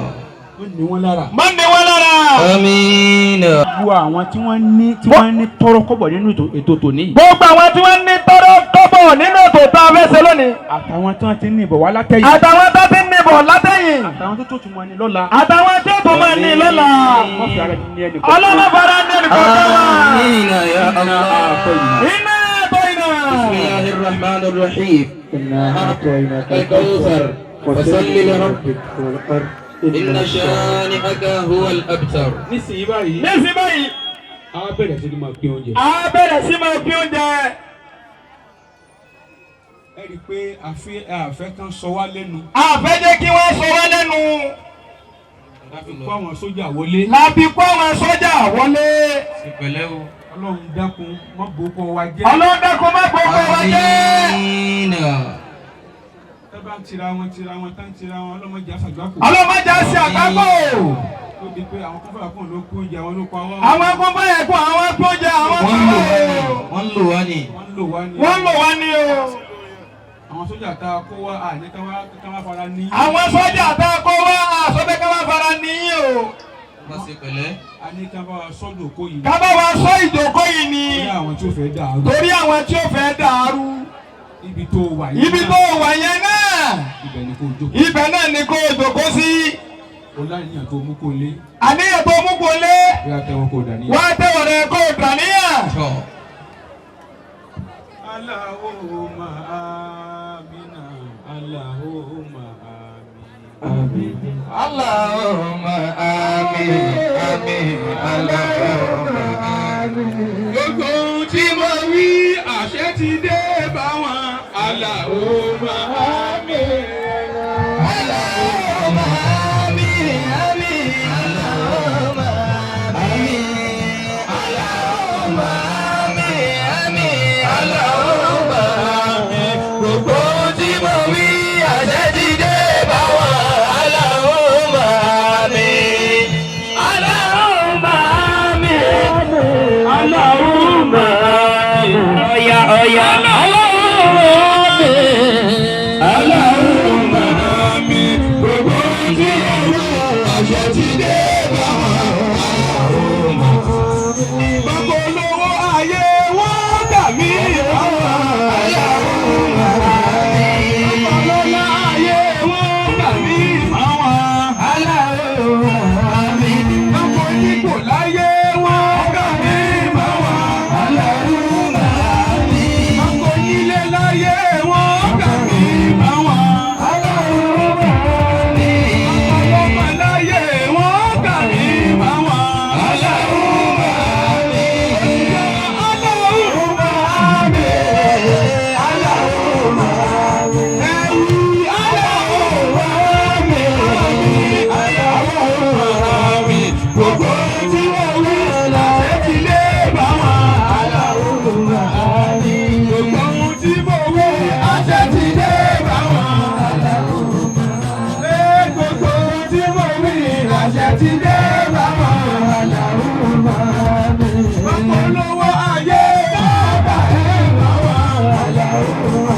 Ó ní wọn lára. Má ní wọn lára. آمين. Gbogbo àwọn tí wọ́n ní tí wọ́n ní tọ́rọ́ kọ́bọ̀ nínú ètò tòní yìí. Gbogbo àwọn tí wọ́n ní tọ́rọ́ kọ́bọ̀ nínú ètò tá a fẹ́ ṣe lónìí. Àtàwọn tí wọ́n ti ní ìbọ̀ wá látẹ̀yìn. Àtàwọn tó ti ń nìbọ̀ látẹ̀yìn. Àtàwọn tó tún máa ní lọ́la. Àtàwọn tó tún máa ní lọ́la. Wọ́n fi ara ní ẹnì kọ̀ọ̀kan. Ọlọ́run fara ní ẹnì kọ̀ọ̀kan wa. آمين يا الله. Iná àtọ̀ iná. بسم الله الرحمن الرحيم. إنا أعطيناك الكوثر فصل لربك والأرض إن شانئك هو الأبتر. Nísìnyí báyìí, Nísìnyí báyìí, a bẹ̀rẹ̀ sí ni máa pín oúnjẹ. a bẹ̀rẹ̀ sí máa pín oúnjẹ. Ẹ rí i pé àfẹ́ kan sọ wá lẹ́nu. A fẹ́ jẹ́ kí wọ́n sọ wá lẹ́nu. La fi kó àwọn sójà wọlé. La fi kó àwọn sójà wọlé. Pẹ̀lẹ́ o. Ọlọ́run dákun má bòókọ wa jẹ́. Ọlọ́run dákun má gbogbo wa jẹ́. Tẹ́ bá ń tira wọn tira wọn tán tira wọn ọlọ́mọdé àṣàgbákò. Ọlọ́mọdé á ṣe àgbákò. Ó di pé àwọn kọ́fà kùn ló kó oúnjẹ àwọn ló pa wọ́n. Àwọn akọ́fà yẹn kún àwọn kóúnjẹ àwọn Wọ́n ń lò wá ní. kọ́. Wọ́n ń lò wá ní. Wọ́n ń lò wá ní. Wọ́n lò wá ní o. Àwọn sójà tá a kó wá àní ká wá fara ní. Àwọn sọ́jà tá a kó wá àsọ̀bẹ́ ká wá fara níyìn o. Wọ́n ṣe pẹ̀lẹ́. A ní ká bá wa sọ́dọ̀ kó yìí. Ká bá wa sọ ìjókòó yìí ni. Torí àwọn tí ó fẹ́ dàrú. Torí àwọn tí ó fẹ́ dàrú. Ibi tó wà yẹn. Ibi tó wà yẹn náà. Ibẹ̀ ni kò jókòó. Ibẹ̀ náà ni kó o jókòó sí. O láníyàn tó mú kó lé. Àníyàn tó mú kó lé. Bóyá tẹ́wọ́ kó dà níyà. Wá tẹ̀wọ̀ rẹ̀ kó o dà níyàn. Tọ́. Allahumma amina. Allahumma amin. Allahumma amin amin Allahumma amin. Gbogbo ohun tí mo wí àṣẹ ti dé bá wọn. Allahumma amin. Allahumma amin amin Allahumma amin. Allahumma amin amin Allahumma amin. Gbogbo ohun tí mo wí àṣẹ ti dé bá wọn. Allahumma amin. Allahumma amin. Allahumma amin. Ọ̀yà ọ̀yà. Allahumma amin. Allahumma amin. Gbogbo ohun tí mo wí àṣẹ ti dé bá wọn. Gbogbo olówó ayé wọ́n dà mí àwọn. Allahumma amin. Ọlọ́lá ayé wọ́n dà mí àwọn. Allahumma amin. Gbogbo onípò láyé wọ́n dà mí àwọn. Allahumma amin. Gbogbo onílé láyé wọ́n dà mí àwọn. Allahumma amin. Ọlọ́mọ láyé wọ́n dà mí àwọn. Allahumma amin. Allahumma amin. Allahumma amin. Allahumma amin. Allahumma amin. Gbogbo tí wọ́n wí láti ti lé bá wọn. Allahumma amin. Gbogbo ohun tí mo wí àṣẹ ti dé bá wọn. Allahumma amin. Gbogbo ohun tí mo wí àṣẹ ti dé bá wọn. Allahumma amin. Gbogbo olówó ayé bàbá ẹ̀ bá wọn. Allahumma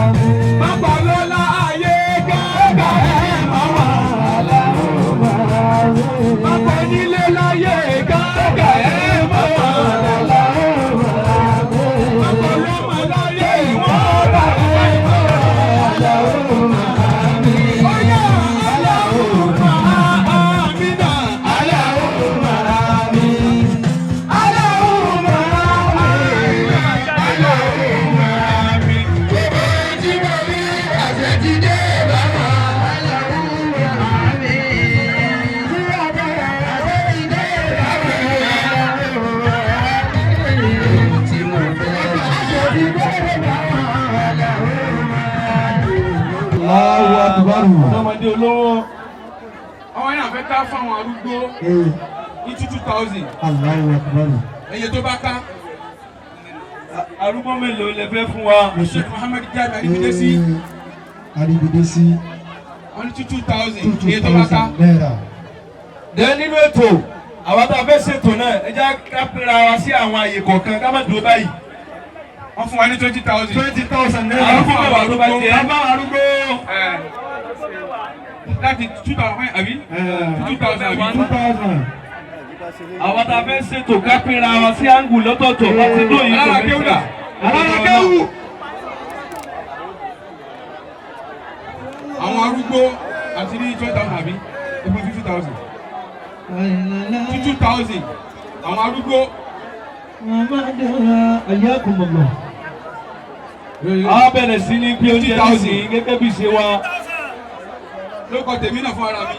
amin. Bàbá lọ́lá ayé bàbá ẹ̀ bá wọn. Allahumma amin. Bàbá onílé láyé bàbá ẹ̀ bá wọn. Allahumma amin. Bàbá ọlọ́mọ láyé wọ́n bá ẹ̀ bá wọn. Allahumma amin. Ọ̀yá Allahumma amina. Allahumma amin. Allahumma amin. Allahumma amin. Gbogbo tí mo rí àṣẹ ti dé bá wa. Allahumma amin. Tí a bá àṣẹ ti dé bá wa. Allahumma amin. Tí mo fẹ́ àṣẹ ti dé bá wa. Allahumma amin. Allahu akbar. Ọmọdé olówó. Àwọn yẹn àfẹ́ ká fáwọn arúgbó ní 2,000. Allahu akbar. Ẹyẹ tó bá ká. Arúgbó mélòó lẹ fẹ́ fún wa? Sheikh Muhammad Jami Aribidesi. Aribidesi. Wọ́n ní 2,000. Ẹyẹ tó bá ká. Naira. Dẹ́ nínú ètò àwọn tá a fẹ́ ṣètò náà ẹ jẹ́ ká pínra wa sí àwọn àyè kọ̀ọ̀kan ká má dúró báyìí. Wọ́n fún wa ní 20,000. 20,000 naira. Arúgbó mẹ́wàá ló bá jẹ́. Bàbá arúgbó. Láti 2,000 àbí? 2,000 àbí? 2,000. Àwọn tá a fẹ́ ṣètò ká pínra wa sí àǹgù lọ́tọ̀ọ̀tọ̀ láti dóyìn. Alára kéwù dà. Alára kéwù. Àwọn arúgbó àti ní 20,000 àbí? Ẹgbẹ́ 50,000. 2,000. Àwọn arúgbó. Ayakumullah. A bẹ̀rẹ̀ sí ní pé oúnjẹ nísìnyí gẹ́gẹ́ bí ṣe wa. Lórúkọ tèmi náà fún ara mi.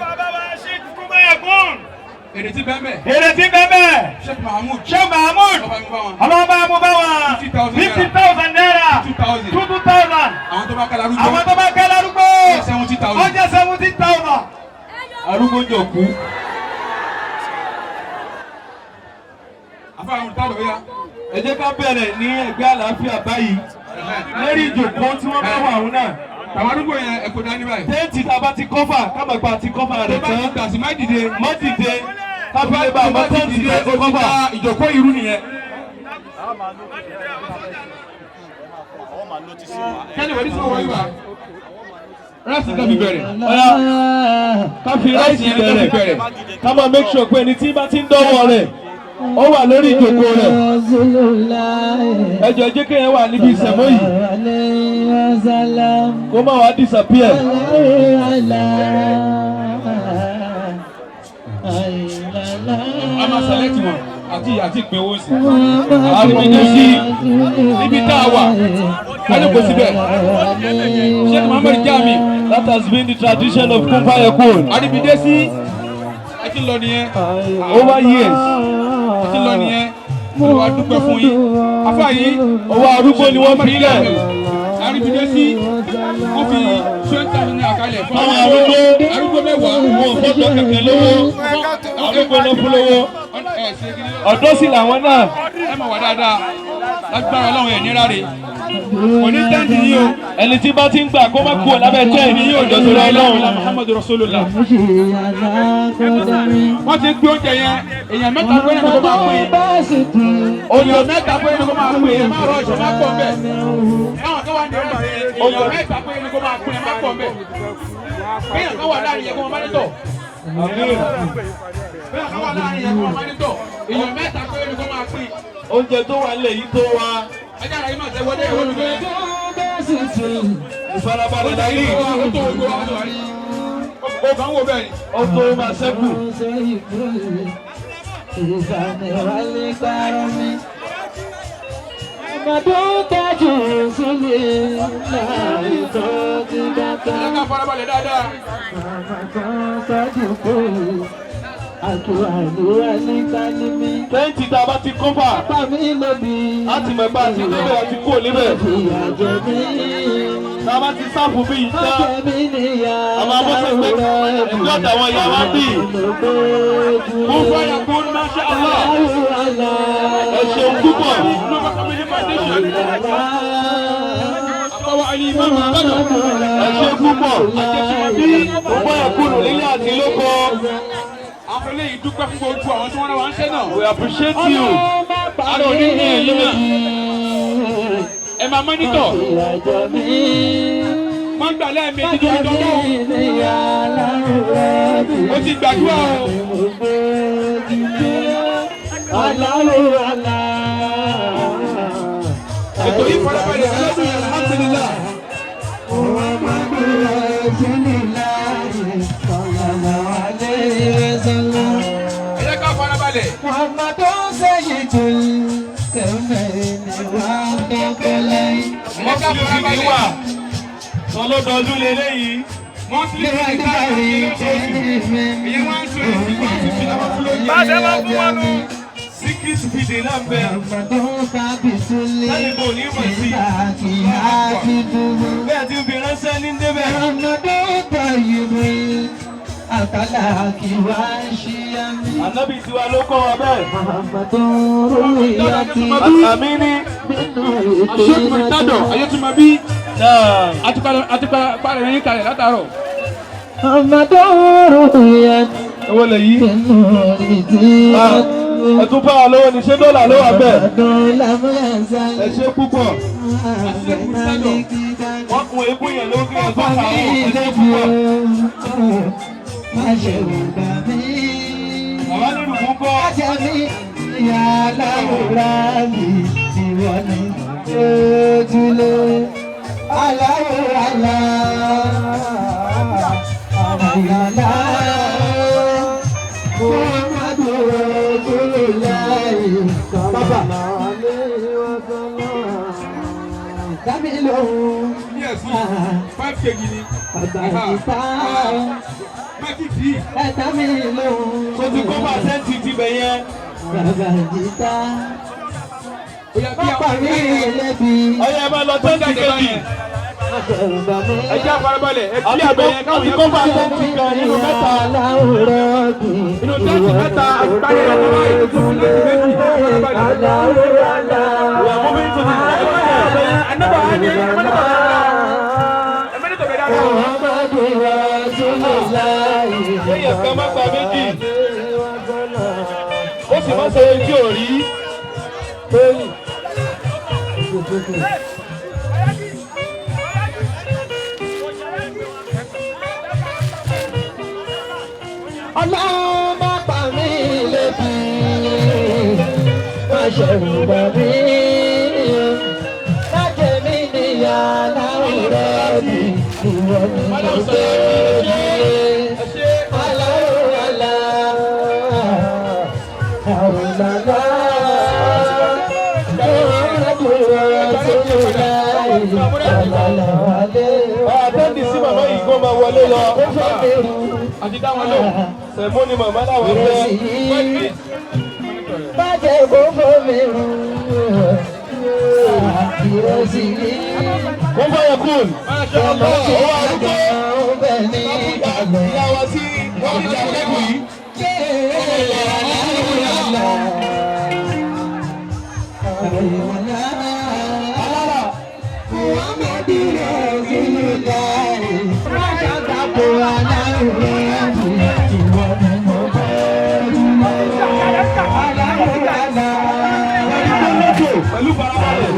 Èrè tí bẹ́ẹ̀ bẹ́ẹ̀. Èrè tí bẹ́ẹ̀ bẹ́ẹ̀. Sheikh Mahmood. Sheikh Mahmood. Ọba mi bá wọn. Ọlọ́ba mú bá wọn. 50,000 50,000 naira. 2,000. 2,000. Àwọn tó bá ká larúgbó. Àwọn tó bá ká larúgbó. 70,000. Ó jẹ́ 70,000. Arúgbó ń jọ kú. Àfáà àwọn olùtàlọ́ yá. Ẹ jẹ́ ká bẹ̀rẹ̀ ní ẹgbẹ́ àlàáfíà báyìí. Lórí ìjòkó tí wọ́n bá wà òun náà. Àwọn arúgbó yẹn ẹ kò dání báyìí. Tẹ́ǹtì tá a bá ti kọ́fà, ká mọ̀ pé a ti kọ́fà Tó rẹ̀ bá ti tán. gbà sí má dìde. Má dìde, ká fi lè bá àmọ́ tẹ́ǹtì tá a ti O ti kọ́fà. da ìjòkó irú nìyẹn. Kẹ́ni wọ́n ní sọ wọ́n yìí wá. Ráìsì kan fi bẹ̀rẹ̀. Ọ̀yá, ká fi ráìsì Ráìsì yẹn ká fi bẹ̀rẹ̀. bẹ̀rẹ̀. Ká máa make sure pé ẹni tí bá ti ń dọ́wọ́ rẹ̀, ó wà lórí ìjòkó rẹ̀. Ẹ jọ̀ọ́, ẹ jẹ́ kéèyàn wà níbi ìsẹ̀mó yìí. Kó má wàá disappear. A máa select wọn àti ìpín owó sí. Àríwíjẹ́ sí níbi tá a wà. Wọ́n lè kó síbẹ̀. Sheikh Muhammad Jami. That has been the tradition of Kun Fayakun. Àríwíjẹ́ sí ẹ ti lọ nìyẹn. Over years. Ẹ ti lọ nìyẹn. Olúwa dúpẹ́ fún yín. Afá yìí. Owó arúgbó ni wọ́n fi lẹ̀. Àríwíjẹ́ sí wọ́n fi 20,000 naira kalẹ̀ fún Fáwọn arúgbó. Arúgbó mẹ́wàá. Wọn ò fọ́jọ́ kẹ̀kẹ́ lówó. Arúgbó ló fún lówó. Ẹ ṣe kí ni Ọ̀dọ́ sì làwọn náà. ẹ mọ̀ wá dáadáa lágbára Ọlọ́run ẹ̀ ní ráre. Kò ní tẹ́ǹtì yìí o. Ẹni tí bá ti ń gbà kó má kúrò lábẹ́ tẹ́ǹtì Ní yóò ọjọ́ torí Ọlọ́run. Muhammadu Rasulullah. Wọ́n ti ń gbé oúnjẹ yẹn, èèyàn mẹ́ta péré ni kó máa pín. Èèyàn mẹ́ta péré ni kó máa pín, ẹ má rọ ìṣẹ̀ má pọ̀ mbẹ̀. Káwọn kan wà ní ọ̀rọ̀ èèyàn mẹ́ta péré ni kó máa pín, ẹ má pọ̀ mbẹ̀. Kéèyàn kan wà láàrin yẹn kó máa mánítọ̀. Kéèyàn kan wà láàrin yẹn kó máa mánítọ̀. Èèyàn mẹ́ta péré ni kó máa pín. Oúnjẹ tó wà nílẹ̀ yìí tó wá. Ẹjẹ́ àrà yìí máa tẹ wọlé ìwé olùgbé. Ìfarabalẹ̀ láyé. Ó tó gbogbo wa tó wà ní. Ó kàn ń wò bẹ́ẹ̀ ni. Ó tó máa ṣẹ́kù. Ẹ ká farabalẹ̀ dáadáa. Tẹ́ǹtì tá a bá ti kọ́fà, á ti mọ̀ pé a ti débẹ̀ àti kúrò níbẹ̀. Tá a bá ti sáfù bí yìí tán, a máa bọ́ sẹ́gbẹ́ ẹ̀gbẹ́ àtàwọn ìyá wa bì. Kun fayakun, masha Allah. Ẹ ṣeun púpọ̀. Global Family Foundation. Àbáwọ̀ Ali Imam Bàdàn. Ẹ ṣe púpọ̀. Kun Fayakun nílé àti lóko. Àwọn eléyìí dúpẹ́ fún gbogbo àwọn tí wọ́n rán wa ń ṣẹ́ náà. We appreciate you. Ara òní ní ẹ̀yìn náà. Ẹ máa mọ́nítọ̀. Wọ́n gbà lẹ́ẹ̀mejì lórí dọ́gbọ́n. Ó ti gbàdúrà o. Ètò yìí farabalẹ̀ lọ́dún yẹn, alhamdulillah. Ẹ jẹ́ ká farabalẹ̀. Ẹ jẹ́ ká farabalẹ̀. Wà lọ́dọọdún lélẹ́yìí. Monthly feeding tá a ṣe lóṣooṣù. Ìyẹn wọ́n ń sọ èsì 150 làwọn fún lóúnjẹ. Bá a ṣe máa ń fún wọn nù. Secret feeding náà ń bẹ. Lẹ́yìn bò ní mọ̀ sí. Bẹ́ẹ̀ tí obìnrin ránṣẹ́ ní débẹ̀. Ànábì tiwa ló kọ́ wa bẹ́ẹ̀. Àmì ní. Sheikh Murtado Ayétúmọ̀bí Náà. àti parẹ́ yín kalẹ̀ látàárọ̀. Owó lè yí. Ẹ tún bá wa lówó ní ṣé dọ́là ló wà bẹ́ẹ̀. Ẹ ṣe púpọ̀. Sheikh Murtado Wọ́n kun ebú yẹn ló kí ẹ tó kà ó. Ẹ ṣe púpọ̀. Bàbá nínú kún kọ́. Ní ẹ̀sìn 5 kg ni. Mẹ́tì tí Tó ti kó pàṣẹ́ǹtì ti bẹ̀ yẹn. ó yẹ bí àwọn Ọyá ẹ máa lọ tẹ́ǹtì kejì. Ẹ jẹ́ àfarabalẹ̀, ẹ kí abẹ yẹn káwọn yẹn Àti kọ́fà tẹ́ǹtì kan nínú mẹ́ta. Inú tẹ́ǹtì mẹ́ta àgbáyé ọ̀dọ́ báyìí tó fi láti méjì. Farabalẹ̀. We are moving to the Anaba ani ẹmẹ́nibà ẹmẹ́nibà bẹ̀rẹ̀ dáadáa. Kéèyàn kan má gba méjì. Ó sì má ṣe etí ò rí. Ọlọ́run má pa mí lébi, má ṣẹ̀rù bà mí, má jẹ mí níyà láwùrọ̀ bí ìwọ ni mo gbé dé. Aláwọ̀ àlá, àwòlàlá, Àtẹ́ǹdì sí màmá yìí kó máa wọlé lọ. Àti dá wọn lóhùn. Sẹ̀mó ni màmá làwọn fẹ́. Bàjẹ́ gbogbo mi rú ìrẹsì yìí. Kó fọyọ̀ kúl. Ọmọ tí Owó arúgbó. ó bẹ̀ ní ìkàlẹ̀. Ìyá wa sí wọ́n fi jà lẹ́kùn yìí. Alára. Pẹ̀lú farabalẹ̀.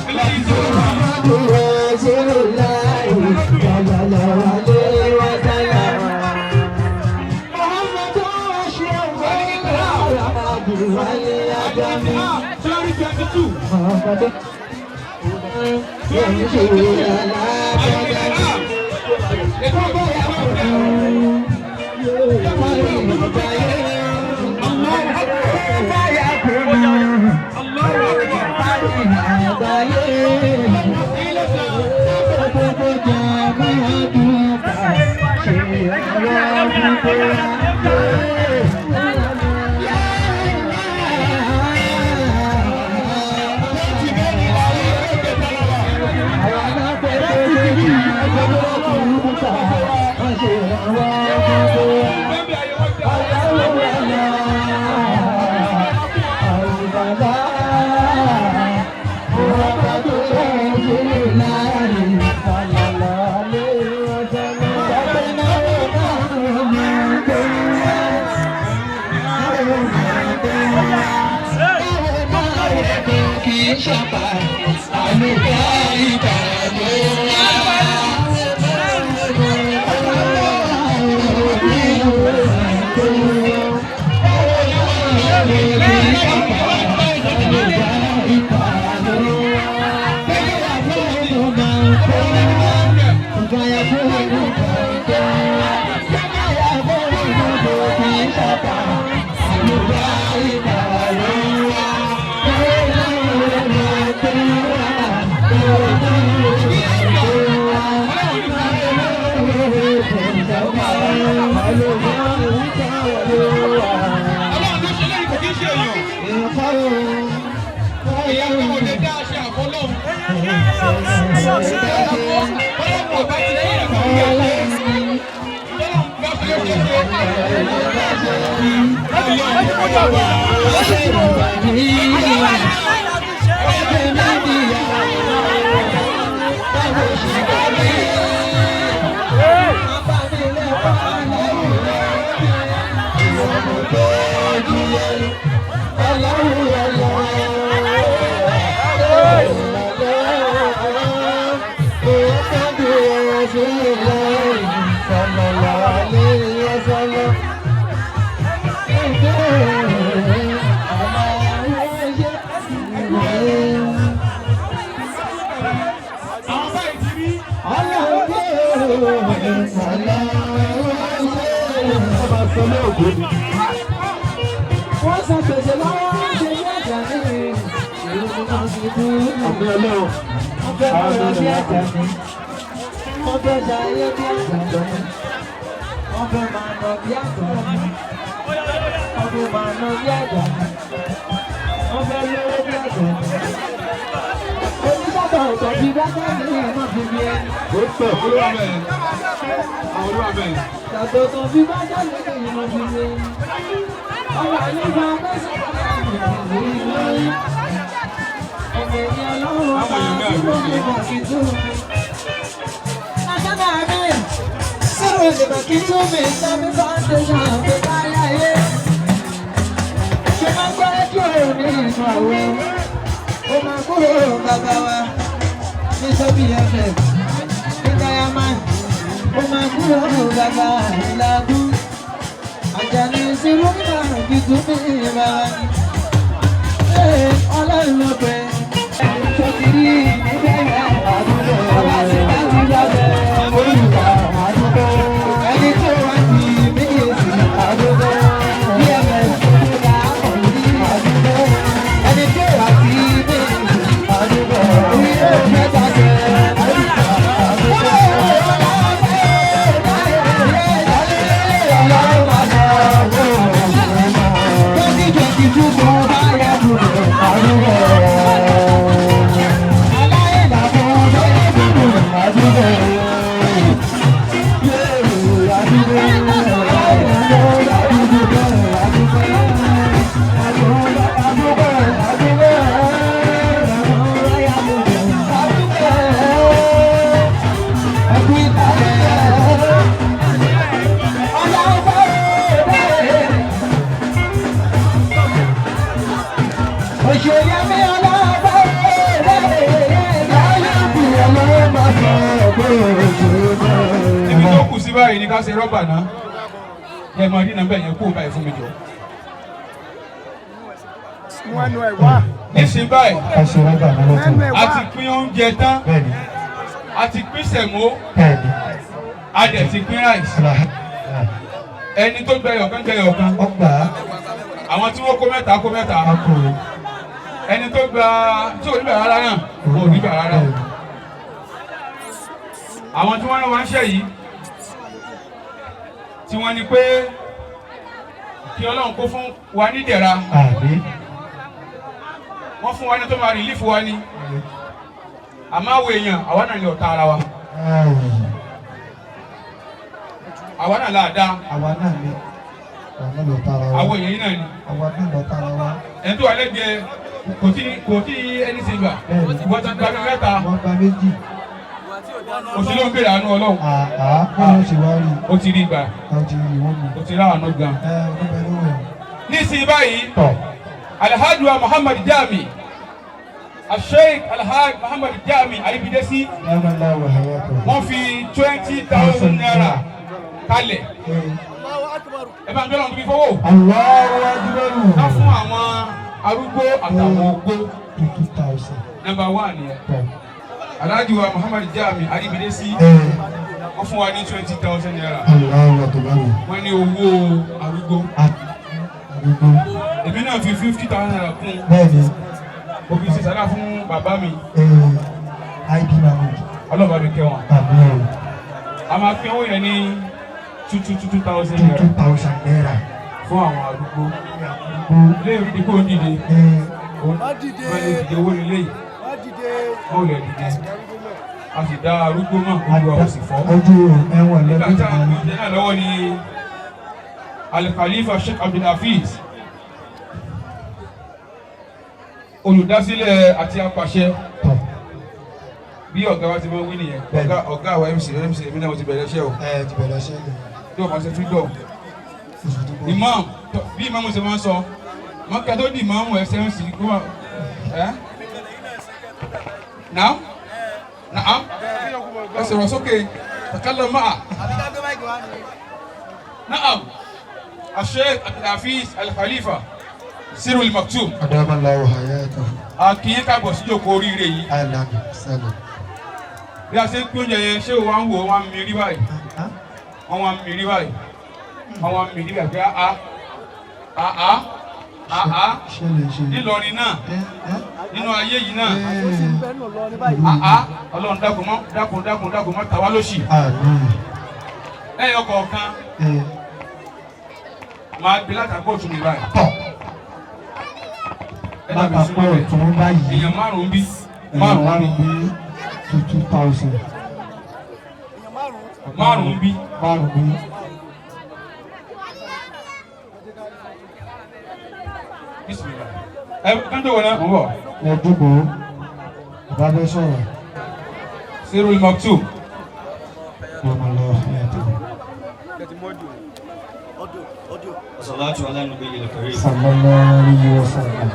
Eléyìí tó rà. 2022. Ọlọ́run ló ṣe léyìí, kò kí ń ṣe èèyàn. Ìyá kan ò lè dá aṣẹ àfọlọ́hún. Ọlọ́run ọba ti ṣe ìrẹ̀kọ̀ ní ẹ̀ṣẹ̀. Ọlọ́run bá ṣe é ṣe ṣe. Àwọn báyìí ti rí. Wọ́n san gbèsè lọ́wọ́ ṣe ní àjà ní ìlú náà ti kú. Àmì Ọlọ́run. Wọ́n fẹ́ mọ́ra bí àjà ní. Wọ́n fẹ́ ṣayé bí àjà ní. Wọ́n fẹ́ máa nà bí àjà ní. Wọ́n fẹ́ máa nà bí àjà ní. Wọ́n fẹ́ lówó bí àjà ní. Oníṣàtọ̀ ọ̀tọ̀ bí bá Olúwa bẹ́ẹ̀. Olúwa bẹ́ẹ̀. Tàtọ̀tàn fi bá jáde ìmọ̀ fi lé. Ọba nípa mẹ́sàn-án ìlú. Ẹ̀mẹ̀ ni ọlọ́run ọba tí mo fi mọ̀ sí tú mi. Aṣọ́nà mi, sọ̀rọ̀ ìdìbò kí tú mi sábẹ́ foundation fi kárí ayé. Ṣé máa ń gbọ́ rédíò ní ìlú àwẹ̀? Ó máa kúrò bàbá wa ní sọ́bì FM ní Diamond. Ó máa kúrò bàbá ìlàgùn. Àjàní sírú nígbà kìtù mi bàbá ni. Ee, Ọlọ́run ló pẹ́. Tó ti rí níbẹ̀rẹ̀ àdúgbò. Ọba sì bá ti jáde olùkọ́ àdúgbò. Ẹni tó wá sí méjèèjì àdúgbò. Bí ẹ̀mẹ̀ tó dá òní àdúgbò. Ẹni tó wá sí méjèèjì àdúgbò. Orí ló mẹ́ta jẹ àdúgbò. Ibi tó kù sí báyìí ni ká ṣe rọ́bà náà. Ẹ máa rí nọ́mbà yẹn kú báyìí fún mi jọ. Níṣẹ́ báyìí, Ká ṣe rọ́bà náà lọ́tọ̀. a ti pín oúnjẹ tán, Bẹ́ẹ̀ni, a ti pín sẹ̀mó, bẹ́ẹ̀ni. a dẹ̀ ti pín ráìsì. Ẹni tó gbẹyọ̀ kan gbẹyọ̀ kan. Ọgbà Àwọn tí wọ́n kó mẹ́ta kó mẹ́ta. akọ. Ẹni tó gba tí ò ní bàrà rárá náà, kò ní bàrà rárá. Àwọn tí wọ́n rán wa ń ṣe yìí, tí wọ́n ní pé kí Ọlọ́run kó fún wa ní ìdẹ̀ra. Àmín. Wọ́n fún wa ní tó máa rìlífù wa ní. Àmọ́ àwọn èèyàn, àwa náà ní ọ̀tá ara wa. Àwa náà là dá. Àwa náà ni. Àwa náà lọ tara wa. Àwọn èèyàn yìí náà ni. Àwa náà lọ tara wa. Ẹni tó wà lẹ́gbẹ̀ẹ́ kò tí ẹni ṣe gbà. Bẹ́ẹ̀ni. Wọ́n ti gba ní mẹ́ta. Wọ́n gba méjì. Òsì ló ń béèrè àánú Ọlọ́run. Àá báwo ṣe wá rí? Ó ti rí gbà. Àwọn ti rí ìwọ́n mi. Ó ti rá àánú gan. Ẹ ọdún bẹ lówó ẹ̀. Nísìnyí báyìí, Tọ̀. Alhaji wa Muhammad Jami, Sheikh Alhaji Muhammad Jami Aribidesi, Lámàlá wà háyà tọ̀. wọ́n fi 20,000 naira kalẹ̀. Ẹ bá ń gbẹ́rọ̀ níbi fowó. Allahu Akbar. Ká fún àwọn arúgbó àtàwọn opó. 20,000. Number one nìyẹn. Tọ̀. Alhaji wa Muhammad Jami Aribidesi, Ẹ wọ́n fún wa ní 20,000 naira. Allahu Akbar. Wọ́n ní owó arúgbó. Àdúgbò. Èmi náà fi 50,000 naira kún. Bẹ́ẹ̀ni, Mo fi ṣe sàrà fún bàbá mi. ẹ ID Mahmood. Ọlọ́run bá mi kẹ́ wọn. Àmín o. A máa pín owó yẹn ní 2,000 naira 2,000 naira. fún àwọn arúgbó. Ilé ìdí kò dìde. Ẹ Wọ́n lè dìde owó nílé yìí. Wọ́n lè dìde. A sì dá arúgbó mọ̀ ojú wa ò sì fọ́. ojú ẹ̀wọ̀n Nígbà lẹ́gbẹ̀ẹ́ tí a ń máa pín oúnjẹ náà lọ́wọ́ ni Al-Khalifa Sheikh Abdulhafiz, olùdásílẹ̀ àti apàṣẹ tọ̀. bí ọ̀gá wa ti máa ń wí nìyẹn. Bẹ́ẹ̀ni. Ọ̀gá àwa MC MC èmi náà mo ti bẹ̀rẹ̀ iṣẹ́ o. Ẹ ti bẹ̀rẹ̀ ṣẹ́ ni. Tí o máa ṣe freedom. Oṣù tó bọ̀. Imam bí imam ṣe máa ń sọ mọ́kà tó di imam ẹsẹ̀ ń sì kó máa ẹ́ naam naam ẹ sọ̀rọ̀ sókè takallama ma'a naam Sheikh Abdulhafiz Al-Khalifa Sirul Maktoum Adamallahu hayatahu. a kì í káàbọ̀ sí ìjókòó oríire yìí. Ahlan sahlan. Bí a ṣe ń pín oúnjẹ yẹn, ṣé o wá ń wò ó, wọ́n á mi rí báyìí, wọ́n wá ń mi rí báyìí, wọ́n wá ń mi rí báyìí pé a a a a a Ṣé lè ṣe? nílọrin náà Ẹ ẹ. nínú ayé yìí náà Ẹ. a Ọlọ́run dákun mọ́ dákun dákun dákun mọ́ tàwa lóṣì. Àmín. Lẹ́yìn ọkọ̀ọ̀kan Ẹ máa gbé látàkó òtún mi báyìí. tọ̀. Ẹ bá mi Lápapọ̀ súnmọ́ bẹ́ẹ̀. ọ̀tún báyìí. Èèyàn márùn-ún bí Èèyàn márùn-ún bí márùn-ún bí 2,000. Márùn-ún bí. Márùn bí. Bismillah. Ẹ kán tó wọ̀ náà ń bọ̀. Ẹ jókòó. Bàbá fẹ́ sọ̀rọ̀. Sirul Maktoum. Ọmọ lọ ẹ̀tọ́. Salatu ala nabiyil karim. Sallallahu alayhi wa sallam.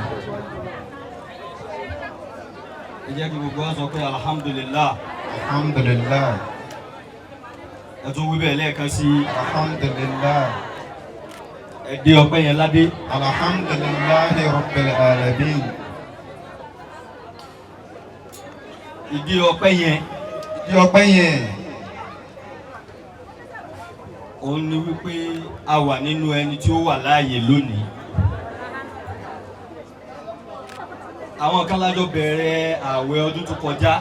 Ẹ jẹ́ kí gbogbo wa sọ pé alhamdulillah. Alhamdulillah. Ẹ tún wí bẹ́ẹ̀ lẹ́ẹ̀kan sí i. Alhamdulillah. Ẹ dé ọpẹ́ yẹn ládé. Alhamdulillahi Rabbil Alamin. Ìdí ọpẹ́ yẹn Ìdí ọpẹ́ yẹn. òun ni wípé a wà nínú ẹni tí ó wà láàyè lónìí. Àwọn kan lájọ bẹ̀rẹ̀ ààwẹ̀ ọdún tó kọjá.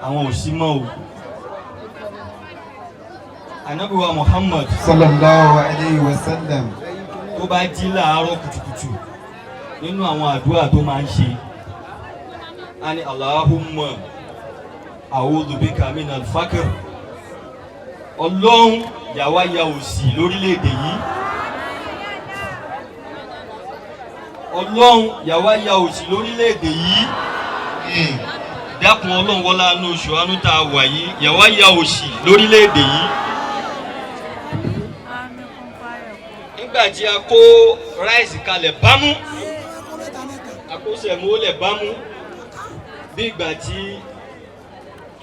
Àwọn ò sí mọ́ o. Ànábì wa Muhammad Sallallahu alayhi wa sallam. tó bá jí láàárọ̀ kùtùkùtù nínú àwọn àdúrà tó máa ń ṣe a ní Allahumma a'udhu bika minal fakr, ọlọ́run yàwá ya òṣì lórílẹ̀‐èdè yìí, ọlọ́run yàwá ya òṣì lórílẹ̀‐èdè yìí, dákun ọlọ́run wọlá inú oṣù àánú tá a wà yìí, yàwá ya òṣì lórílẹ̀‐èdè yìí. Nígbà tí a kó ráìsì kalẹ̀ bámú, a kó sẹ̀mó lẹ̀ bámú, bí ìgbà tí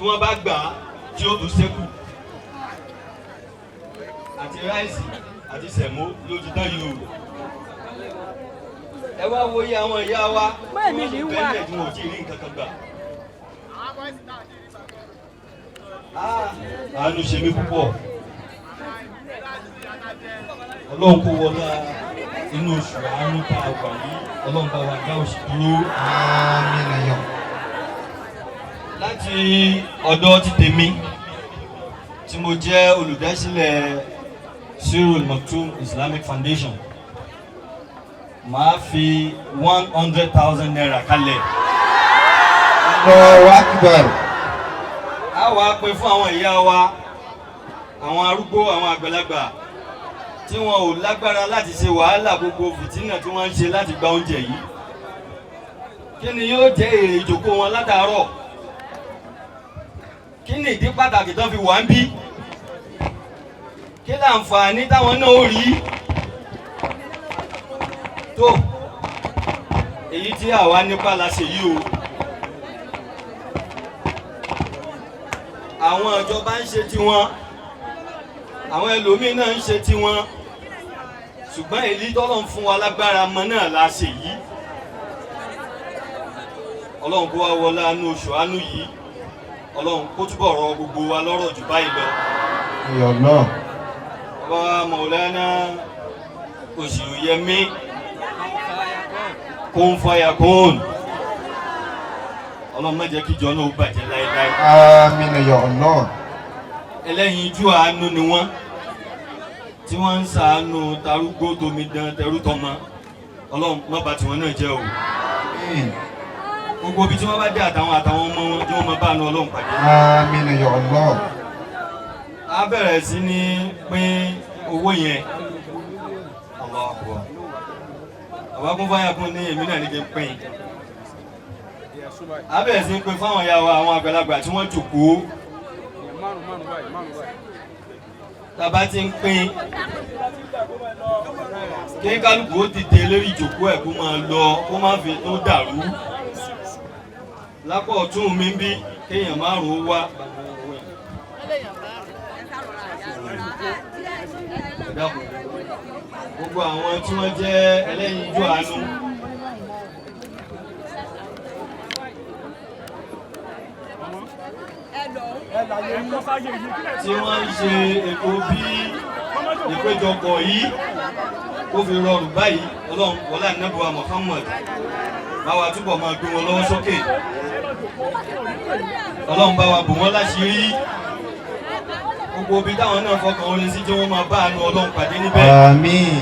wọ́n bá gbà á tí ó tún ṣẹ́kù, àti ráìsì àti sẹ̀mó ló ti tán yìí o. Ẹ wá wo iye àwọn ìyá wa tí wọ́n ti bẹ́ẹ̀ tí wọ́n ò tí ì rí nǹkan kan gbà. Àánú ṣe mí púpọ̀. Ọlọ́run kó wọlá inú oṣù àánú tá a wà yìí, ọlọ́run bá wa dá òṣì dúró. Àmín ya. Láti ọ̀dọ̀ ti tèmi tí mo jẹ́ olùdásílẹ̀ Sirul Maktoum Islamic Foundation, màá fi 100,000 naira kalẹ̀. Allahu Akbar. A wàá pè fún àwọn ìyá wa, àwọn arúgbó, àwọn àgbàlagbà tí wọn ò lágbára láti ṣe wàhálà gbogbo fìtínà tí wọ́n ń ṣe láti gba oúnjẹ yìí. Kí ni yóò jẹ́ èrè ìjókòó wọn látàárọ̀? Kí ni ìdí pàtàkì tán fi wà ń bí? Kí láǹfààní táwọn náà ó rí? Tó èyí tí àwa nípa la ṣe yìí o. Àwọn ìjọba ń ṣe tiwọn, àwọn ẹlòmíín náà ń ṣe tiwọn, ṣùgbọ́n èyí tọ́lọ̀ ń fún wa lágbára mọ náà la ṣe yìí. Ọlọ́run kó wá wọlé àánú oṣù àánú yìí, ọlọ́run kó túbọ̀ rọ gbogbo wa lọ́rọ̀ jù báyìí lọ. Ya Allah. Bàbá Maulana Òṣìyẹmí kún fàyà kún, ọlọ́run má jẹ́ kíjọ náà ó bàjẹ́ láéláé. Àmín ya Allah. Ẹlẹ́yinjú àánú ni wọ́n tí wọ́n ń ṣàánú tarúgbó tomidan tẹrútọmọ, ọlọ́run má bà tiwọn náà jẹ́ o. Àmín. Gbogbo ibi tí wọ́n bá dé àtàwọn àtàwọn ọmọ wọn tí wọ́n máa bá àánú ọlọ́run pàdé. Àmín ya Allah. A bẹ̀rẹ̀ sí ní pín owó yẹn. Allahu Akbar. Bàbá kún fáyà kún ní èmi náà ní kí n pín. A bẹ̀rẹ̀ sí ní pín fáwọn ìyá wa, àwọn àgbàlagbà tí wọ́n jòkóó. Tàbá ti ń pín, kí kálukú ó dìde lórí ìjòkó ẹ̀ kó máa lọ, kó má fi tó dàrú. Lápò ọ̀tún mi ń bí kéèyàn márùn-ún wá. Ẹ dákun. Gbogbo àwọn tí wọ́n jẹ́ ẹlẹ́yinjú àánú. Tí wọ́n ń ṣe ètò bí ìpéjọpọ̀ yìí kó fi rọrùn báyìí, ọlọ́run wọlé ànábì wa Muhammad bá wa túbọ̀ máa gbé wọn lọ́wọ́ sókè, ọlọ́run bá wa bò wọ́n láṣìírí, gbogbo ibi táwọn náà fọkàn orin sí tí wọ́n máa bá àánú ọlọ́run pàdé níbẹ̀. Àmín.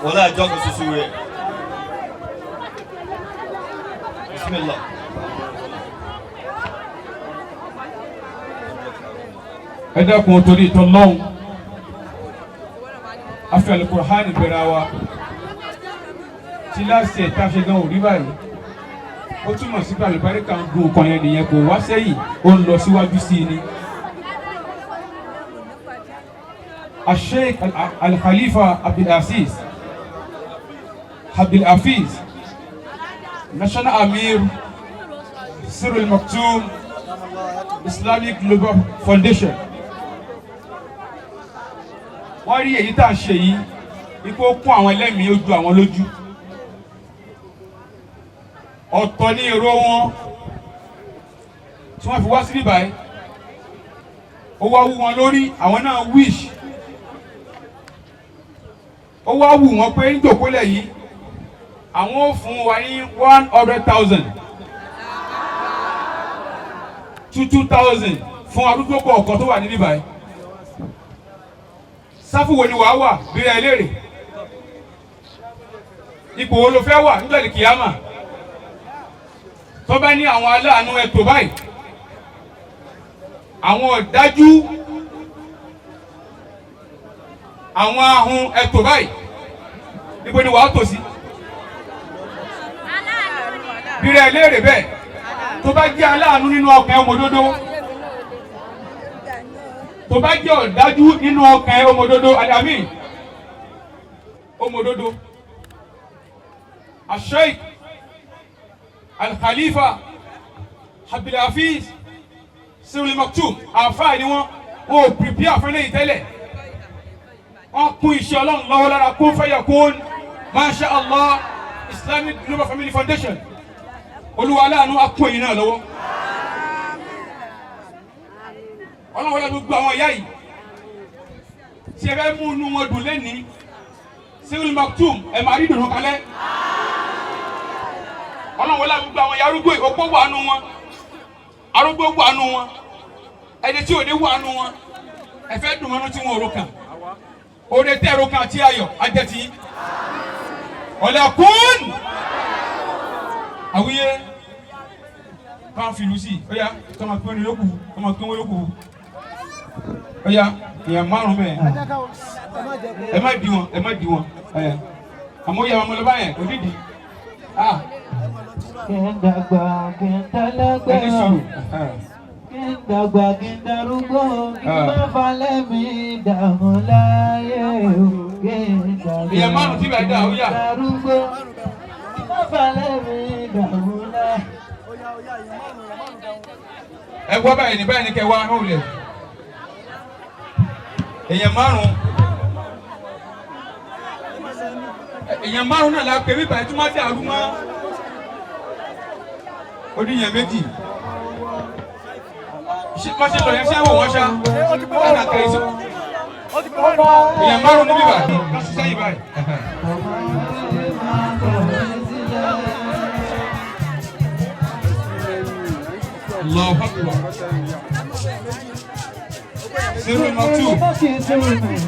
Wọlé àjọ kan ṣoṣo rẹ̀. Bismillah. Ẹ dákun torí ìtọ́lọ́hún afi alukur'ani bẹ̀rẹ̀ wa tí láti ẹ̀ tá a ṣe gan òrí báyìí ó túmọ̀ sí pé àlùbáríkà ń gun nǹkan yẹn nìyẹn, kò wá sẹ́yìn, ó ń lọ síwájú sí i ni. Asheikh Al-Khalifa Abdulaziz Abdulhafiz, National Amir, Cyril Maktoum Islamic Global Foundation, wọ́n rí èyí tá à ń ṣe yìí ipò kún àwọn ẹlẹ́mìí ojú àwọn lójú. Ọ̀tọ̀ ní èrò wọn tí wọ́n fi wá síbí báyìí, ó wá wú wọn lórí, àwọn náà wish, ó wá wù wọ́n pé níjòkólẹ̀ yìí àwọn ò fún wa ní 100,000, 2,000 fún arúgbó kọ̀ọ̀kan tó wà níbí báyìí. Sáfù wo ni wàá wà bí ẹ léèrè? Ipò wo ló fẹ́ wà nígbà tí kìámà tó bá ní àwọn aláàánú ẹ̀tọ́ báyìí, àwọn ọ̀dájú, àwọn ahun ẹ̀tọ́ báyìí, níbo ni wàá tò sí? Bí rẹ léèrè bẹ́ẹ̀, tó bá jẹ́ aláàánú nínú ọkàn ọmọdodo, tó bá jẹ́ ọ̀dájú nínú ọkàn ọmọdodo, àdàmì ọmọdodo. Asheikh Al-Khalifa Abdulhafiz Cyril Maktoum, àǹfààní wọn, wọn ò prepare fún eléyìí tẹ́lẹ̀, wọn kún iṣẹ́ Ọlọ́run lọ́wọ́ lára kún fẹ́yà kún. Masha Allah, Islamic Global Family Foundation, Olúwa aláàánú á kún èyí náà lọ́wọ́. Ọlọ́run wọlé gbogbo àwọn ìyá yìí tí ẹ fẹ́ mú inú wọn dùn lẹ́ni Cyril Maktoum, ẹ máa rí dùnú kalẹ̀. Ọlọ́run wọlé gbogbo àwọn ìyá arúgbó yìí, opó wà nù wọn, arúgbó wà nù wọn, ẹni tí ò ní wà nù wọn, ẹ fẹ́ dùn wọn tí wọn ò ro kàn, òde tẹ́ ro kàn àti ayọ̀ ajẹ́tì ọ̀làkùn àwíyé káwọn fìlú sí i. Ó yá, kọ́mọ pé ní lókù, kọ́mọ pé wọ́n lókù. Ó yá, èèyàn márùn bẹ́ẹ̀, ẹ má di wọn, ẹ má di wọn ẹ, àmọ́ ó yá ọmọ lọ́ba yẹn òdìdí ah. Kí n dàgbà kí n tálágbà. Ẹni sùúrù. Kí n dàgbà kí n darúgbó, kí n má falẹ̀ mi dààmú láyé o. Kí n dàgbà Èèyàn márùn tí bàá dà, ó yá. kí n darúgbó, kí n má falẹ̀ mi dààmú láyé. Ẹ wá báyìí ní báyìí ní kẹ wá hàn lẹ. Èèyàn márùn, èèyàn márùn náà la pè mí báyìí tí wọ́n dàrú mọ́ ó ní èèyàn méjì. Ṣé wọ́n ṣe lọ yẹn, ṣé wò wọ́n ṣá ẹ̀nà kẹrì sí èèyàn márùn níbí báyìí ká ṣiṣẹ́ yìí báyìí. Allahu Akbar. 002.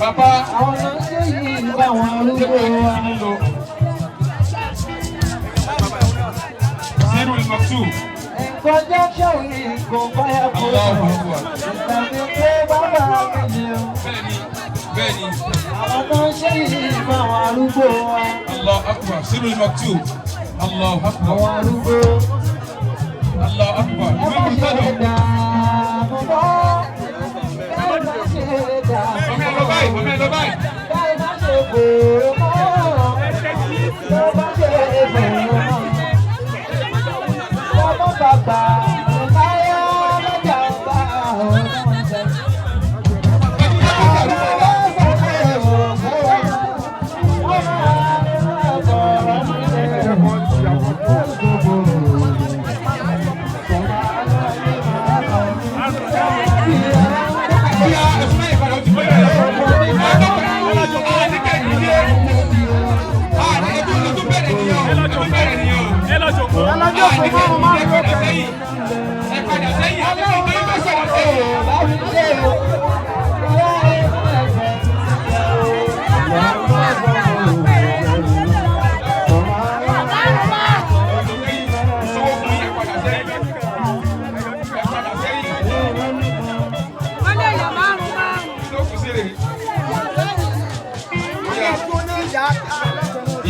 Bàbá Àwọn ọmọ ṣe yìí báwọn arúgbó wa. 002. Kọjá ṣòwì kò báyà kó. Allahu Akbar. Tàbí pé bàbá mi ni o. Bẹ́ẹ̀ni, bẹ́ẹ̀ni. Àwọn ọmọ ṣe yìí báwọn arúgbó wa. Allahu Akbar. 002. Allahu Akbar. Àwọn arúgbó. Allahu Akbar. Ẹ má Ìwé ṣe ìtọ́jú. dààmú mọ́. Ẹ má ṣe dààmú Ọmọ ẹ lọ báyìí, ọmọ ẹ lọ báyìí. Ẹ má ṣe gbòòrò mọ́. Tó bá ṣe gbòòrò mọ́. Ọmọ bàbá láyé lọ́jà bá ọmọ jẹ.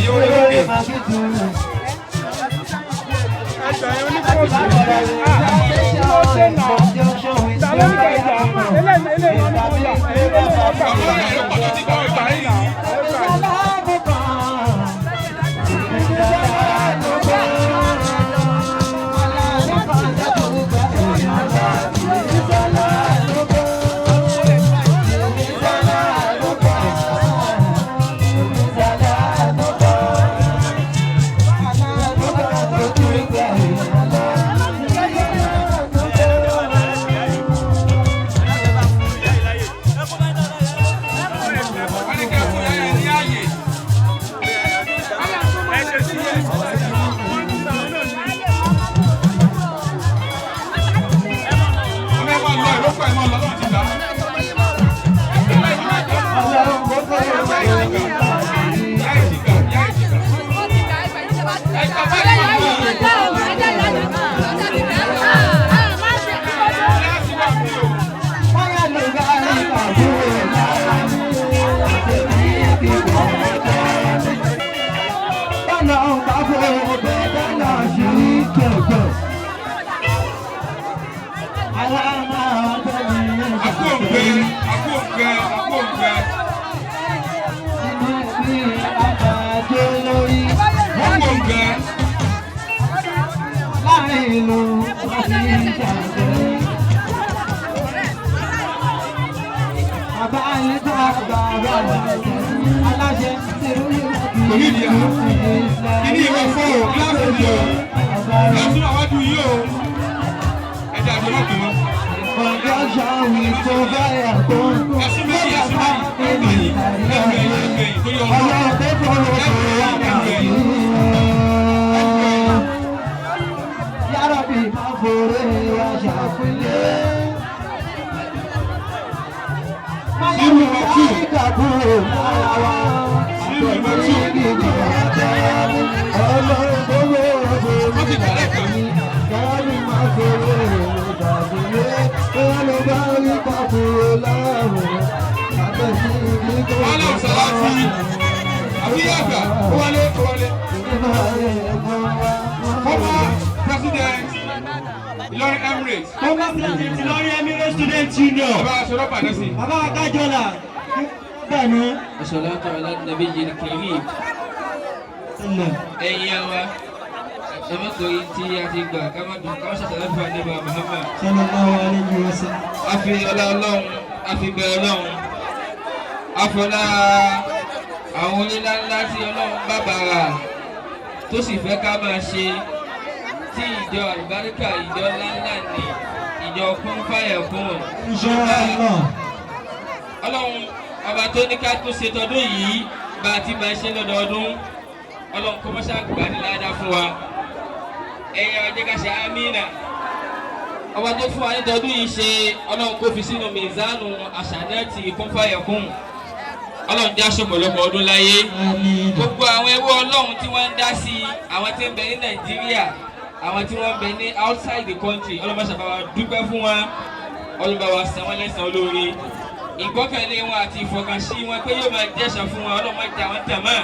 Ìyá orí òkè. Àwọn ọ̀rẹ́ rẹ̀ pọ̀ tó ti gbọ́ ìgbà yìí. Wọ́n ní kẹ́ fún yáyẹ ní ààyè. Ọmọ ẹ máa lọ ìrókò ẹ máa lọ lọ́wọ́ ti gbà. Yá ìjìgà, yá ìjìgà. Kíláàsì wà fún yòó. Akóǹgbẹ, akóǹgbẹ, akóǹgbẹ. Akóǹgbẹ. Láàrin ìlú àti ìṣàjẹ́. Bàbá àyíká bàbá aláṣẹ tí ó yẹ kí Kò ní ìdí ẹ̀. Kíní ìwé fún o, kíláàsì ni o. Kíláàsì náà wájú yìí o. Ẹ jẹ́ àjọ náà pè wọ́n. Ẹ̀sùn méjì, ẹ̀sùn méjì. Ẹgbẹ̀ yìí, ẹgbẹ̀ yìí, ẹgbẹ̀ yìí torí ọlọ́run. Ẹgbẹ̀ yìí, ẹgbẹ̀ yìí. Wọ́n ti gbà lẹ́ẹ̀kan. Wọ́n lọ sàlátì. Àbí yàgbà, ó wọlé, ó wọlé. Former President Ìlọrin Emirates. Former President Ìlọrin Emirates Student Union. Bàbá aṣọ rọ́bà náà sí. Bàbá Akájọlá. Bẹ́ẹ̀ni. والصلاة على النبي الكريم. Ẹ̀yin àwa, ẹ má torí tí a ti gbà ká má dùn ká má ṣàṣàlá fún àdébà Muhammad. Sallallahu alayhi wa sallam. A fi ọlá Ọlọ́run, a fi bẹ Ọlọ́run, a fọlá àwọn onílá ńlá tí Ọlọ́run bá bàrà tó sì fẹ́ ká máa ṣe, tí ìjọ àlùbáríkà, ìjọ ńláńlá ní ìjọ kún fáyà fún. Inshallah. Ọlọ́run ọba tó ní ká tún ṣe tọdún yìí bá a ti máa ṣe lọ́dọọdún, Ọlọ́run kó mọ́ṣá gbà ní ládàá fún wa. Ẹ̀yin ọjọ́ ká ṣe amínà. Ọba tó fún wa ní tọdún yìí ṣe, Ọlọ́run kó fi sínú mìzánù àṣànẹ́ẹ̀tì kún fáyẹ̀kún. Ọlọ́run jẹ́ aṣọ ọ̀pọ̀lọpọ̀ ọdún láyé. Àmín. Gbogbo àwọn ẹrú Ọlọ́run tí wọ́n ń dá sí i, àwọn tí ń bẹ ní Nàìjíríà, àwọn tí wọ́n ń bẹ ní outside the country, Ọlọ́run máa ṣàbáwá dúpẹ́ fún wa, Ọlọ́run bá wa san wọ́n lẹ́san olóore. Ìgbọ́kànlé wọn àti ìfọkànsí wọn pé yóò máa jẹ́sàn fún wọn, Ọlọ́run máa jà wọ́n tàn mọ́.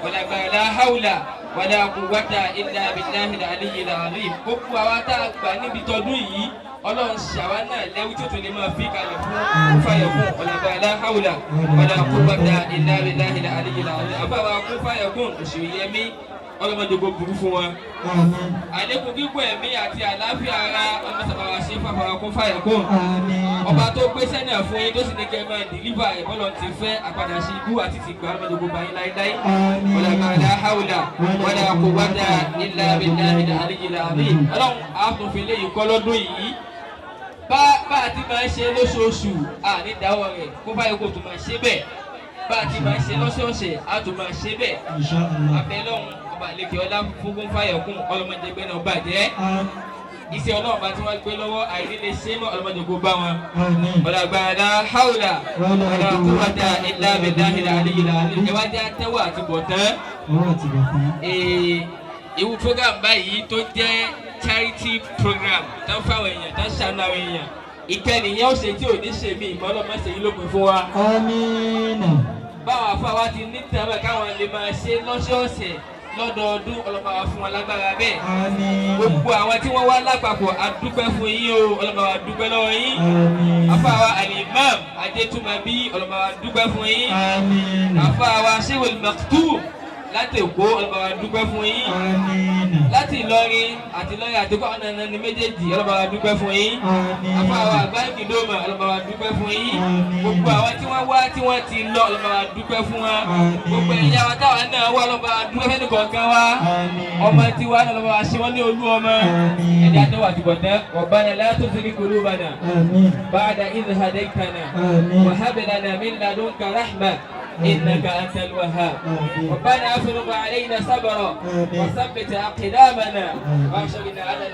Wàlàgbàlà haúlà wàlà quwwata illa billahi al-aliyyil azim. Gbogbo àwa tá a gbà níbi tọdún yìí, Ọlọ́run ṣàwa náà lẹ́wí tó tún lè máa fi kalẹ̀ fún fàyẹ̀ fún. Wàlàgbàlà haúlà wàlà quwwata illa billahi al-aliyyil azim. Àbáwá kún fàyẹ̀ fún òṣèyẹmí, ọlọ́mọdé kò burú fún wa. Àmín. Àlékún gígùn ẹ̀mí àti àlàáfíà ara, ọmọ sábà ṣe fàfàrà kún fàyẹ̀ kún. Àmín. Ọba tó gbé sẹ́nà fún yín tó sì ní kẹ́ máa dìlífà ẹ̀ bọ́lọ̀ ti fẹ́, àpadà sí ibú àti tìgbà, ọlọ́mọdé kò bá yín láíláí. Àmín. Wala hawla wala quwwata illa billahi al-aliyyil azim. Ọlọ́run àtúnfin léyìí kọ́ lọ́dún yìí. Bá a ti máa ń ṣe lóṣooṣù, à ní dáwọ́ rẹ̀ kó báyìí kò tún máa ṣe bẹ́ẹ̀. Bá a ti máa ń ṣe lọ́sọ̀ọ̀sẹ̀, á tún máa ṣe bẹ́ẹ̀. Inshallah. Abẹ́lọ́run ọba àlekè ọlá fúnkún fáyọ̀kún, ọlọ́mọdé gbẹ́ náà bàjẹ́. Àmín. Iṣẹ́ Ọlọ́run bá tí wọ́n gbé lọ́wọ́, àìní lè ṣe é mọ́, ọlọ́mọdé kó bá wọn. Àmín. Ọ̀làgbàdà haúlà wala quwwata illa billahi al-aliyyil azim. Ẹ wá jẹ́ àtẹ́wọ́ àti bọ̀tán. Owó àti bọ̀tán. Irú program báyìí tó jẹ́ charity program tó ń fáwọn èèyàn, tó ń ṣàánú àwọn èèyàn, ìkẹnìyàn ó ṣe tí ò ní ṣe mí ìmọ̀, ọlọ́mọ ṣe yín lópin fún wa. Àmín. Báwọn afá Àfa wa ti ní tẹ́lẹ̀ káwọn lè máa ṣe lọ́sọ̀ọ̀sẹ̀ lọ́dọọdún, ọlọ́ba wa fún wọn lágbára bẹ́ẹ̀. Àmín. Gbogbo àwọn tí wọ́n wá lápapọ̀, a dúpẹ́ fún yín o, ọlọ́ba wa dúpẹ́ lọ́wọ́ yín. Àmín. Àfa wa Alimam Adétúmọ̀bí, ọlọ́ba wa dúpẹ́ fún yín. Àmín. Àfa wa Sheikhul Maktoum láti Èkó, ọlọ́ba wa dúpẹ́ fún yín. Àmín. Láti Ìlọrin àti Ìlọrin àti Èkó, ọ̀nà ní méjèèjì, ọlọ́ba wa dúpẹ́ fún yín. Àmín. Àfa wa Àgbáyé-Kìdómà, ọlọ́ba wa dúpẹ́ fún yín. Àmín. Gbogbo àwọn tí wọ́n wá tí wọ́n ti lọ, ọlọ́ba wa dúpẹ́ fún wa. Àmín. Gbogbo ẹ̀yà wa táwa náà wá, ọlọ́ba wa dúpẹ́ fẹ́ni kọ̀ọ̀kan wa. Àmín. Ọmọ tiwa náà, ọlọ́ba wa ṣe wọ́n ní olú ọmọ. Àmín. Ẹ̀dá tó wà tìbọ̀tẹ́, Rabbana la tuzigh qulubana Àmín. ba'da idh hadaytana Àmín. wa hab lana min ladunka rahma innaka antal wahhab. Àmín. ربنا افرغ علينا صبرا آمين. وثبت اقدامنا آمين. وانصرنا على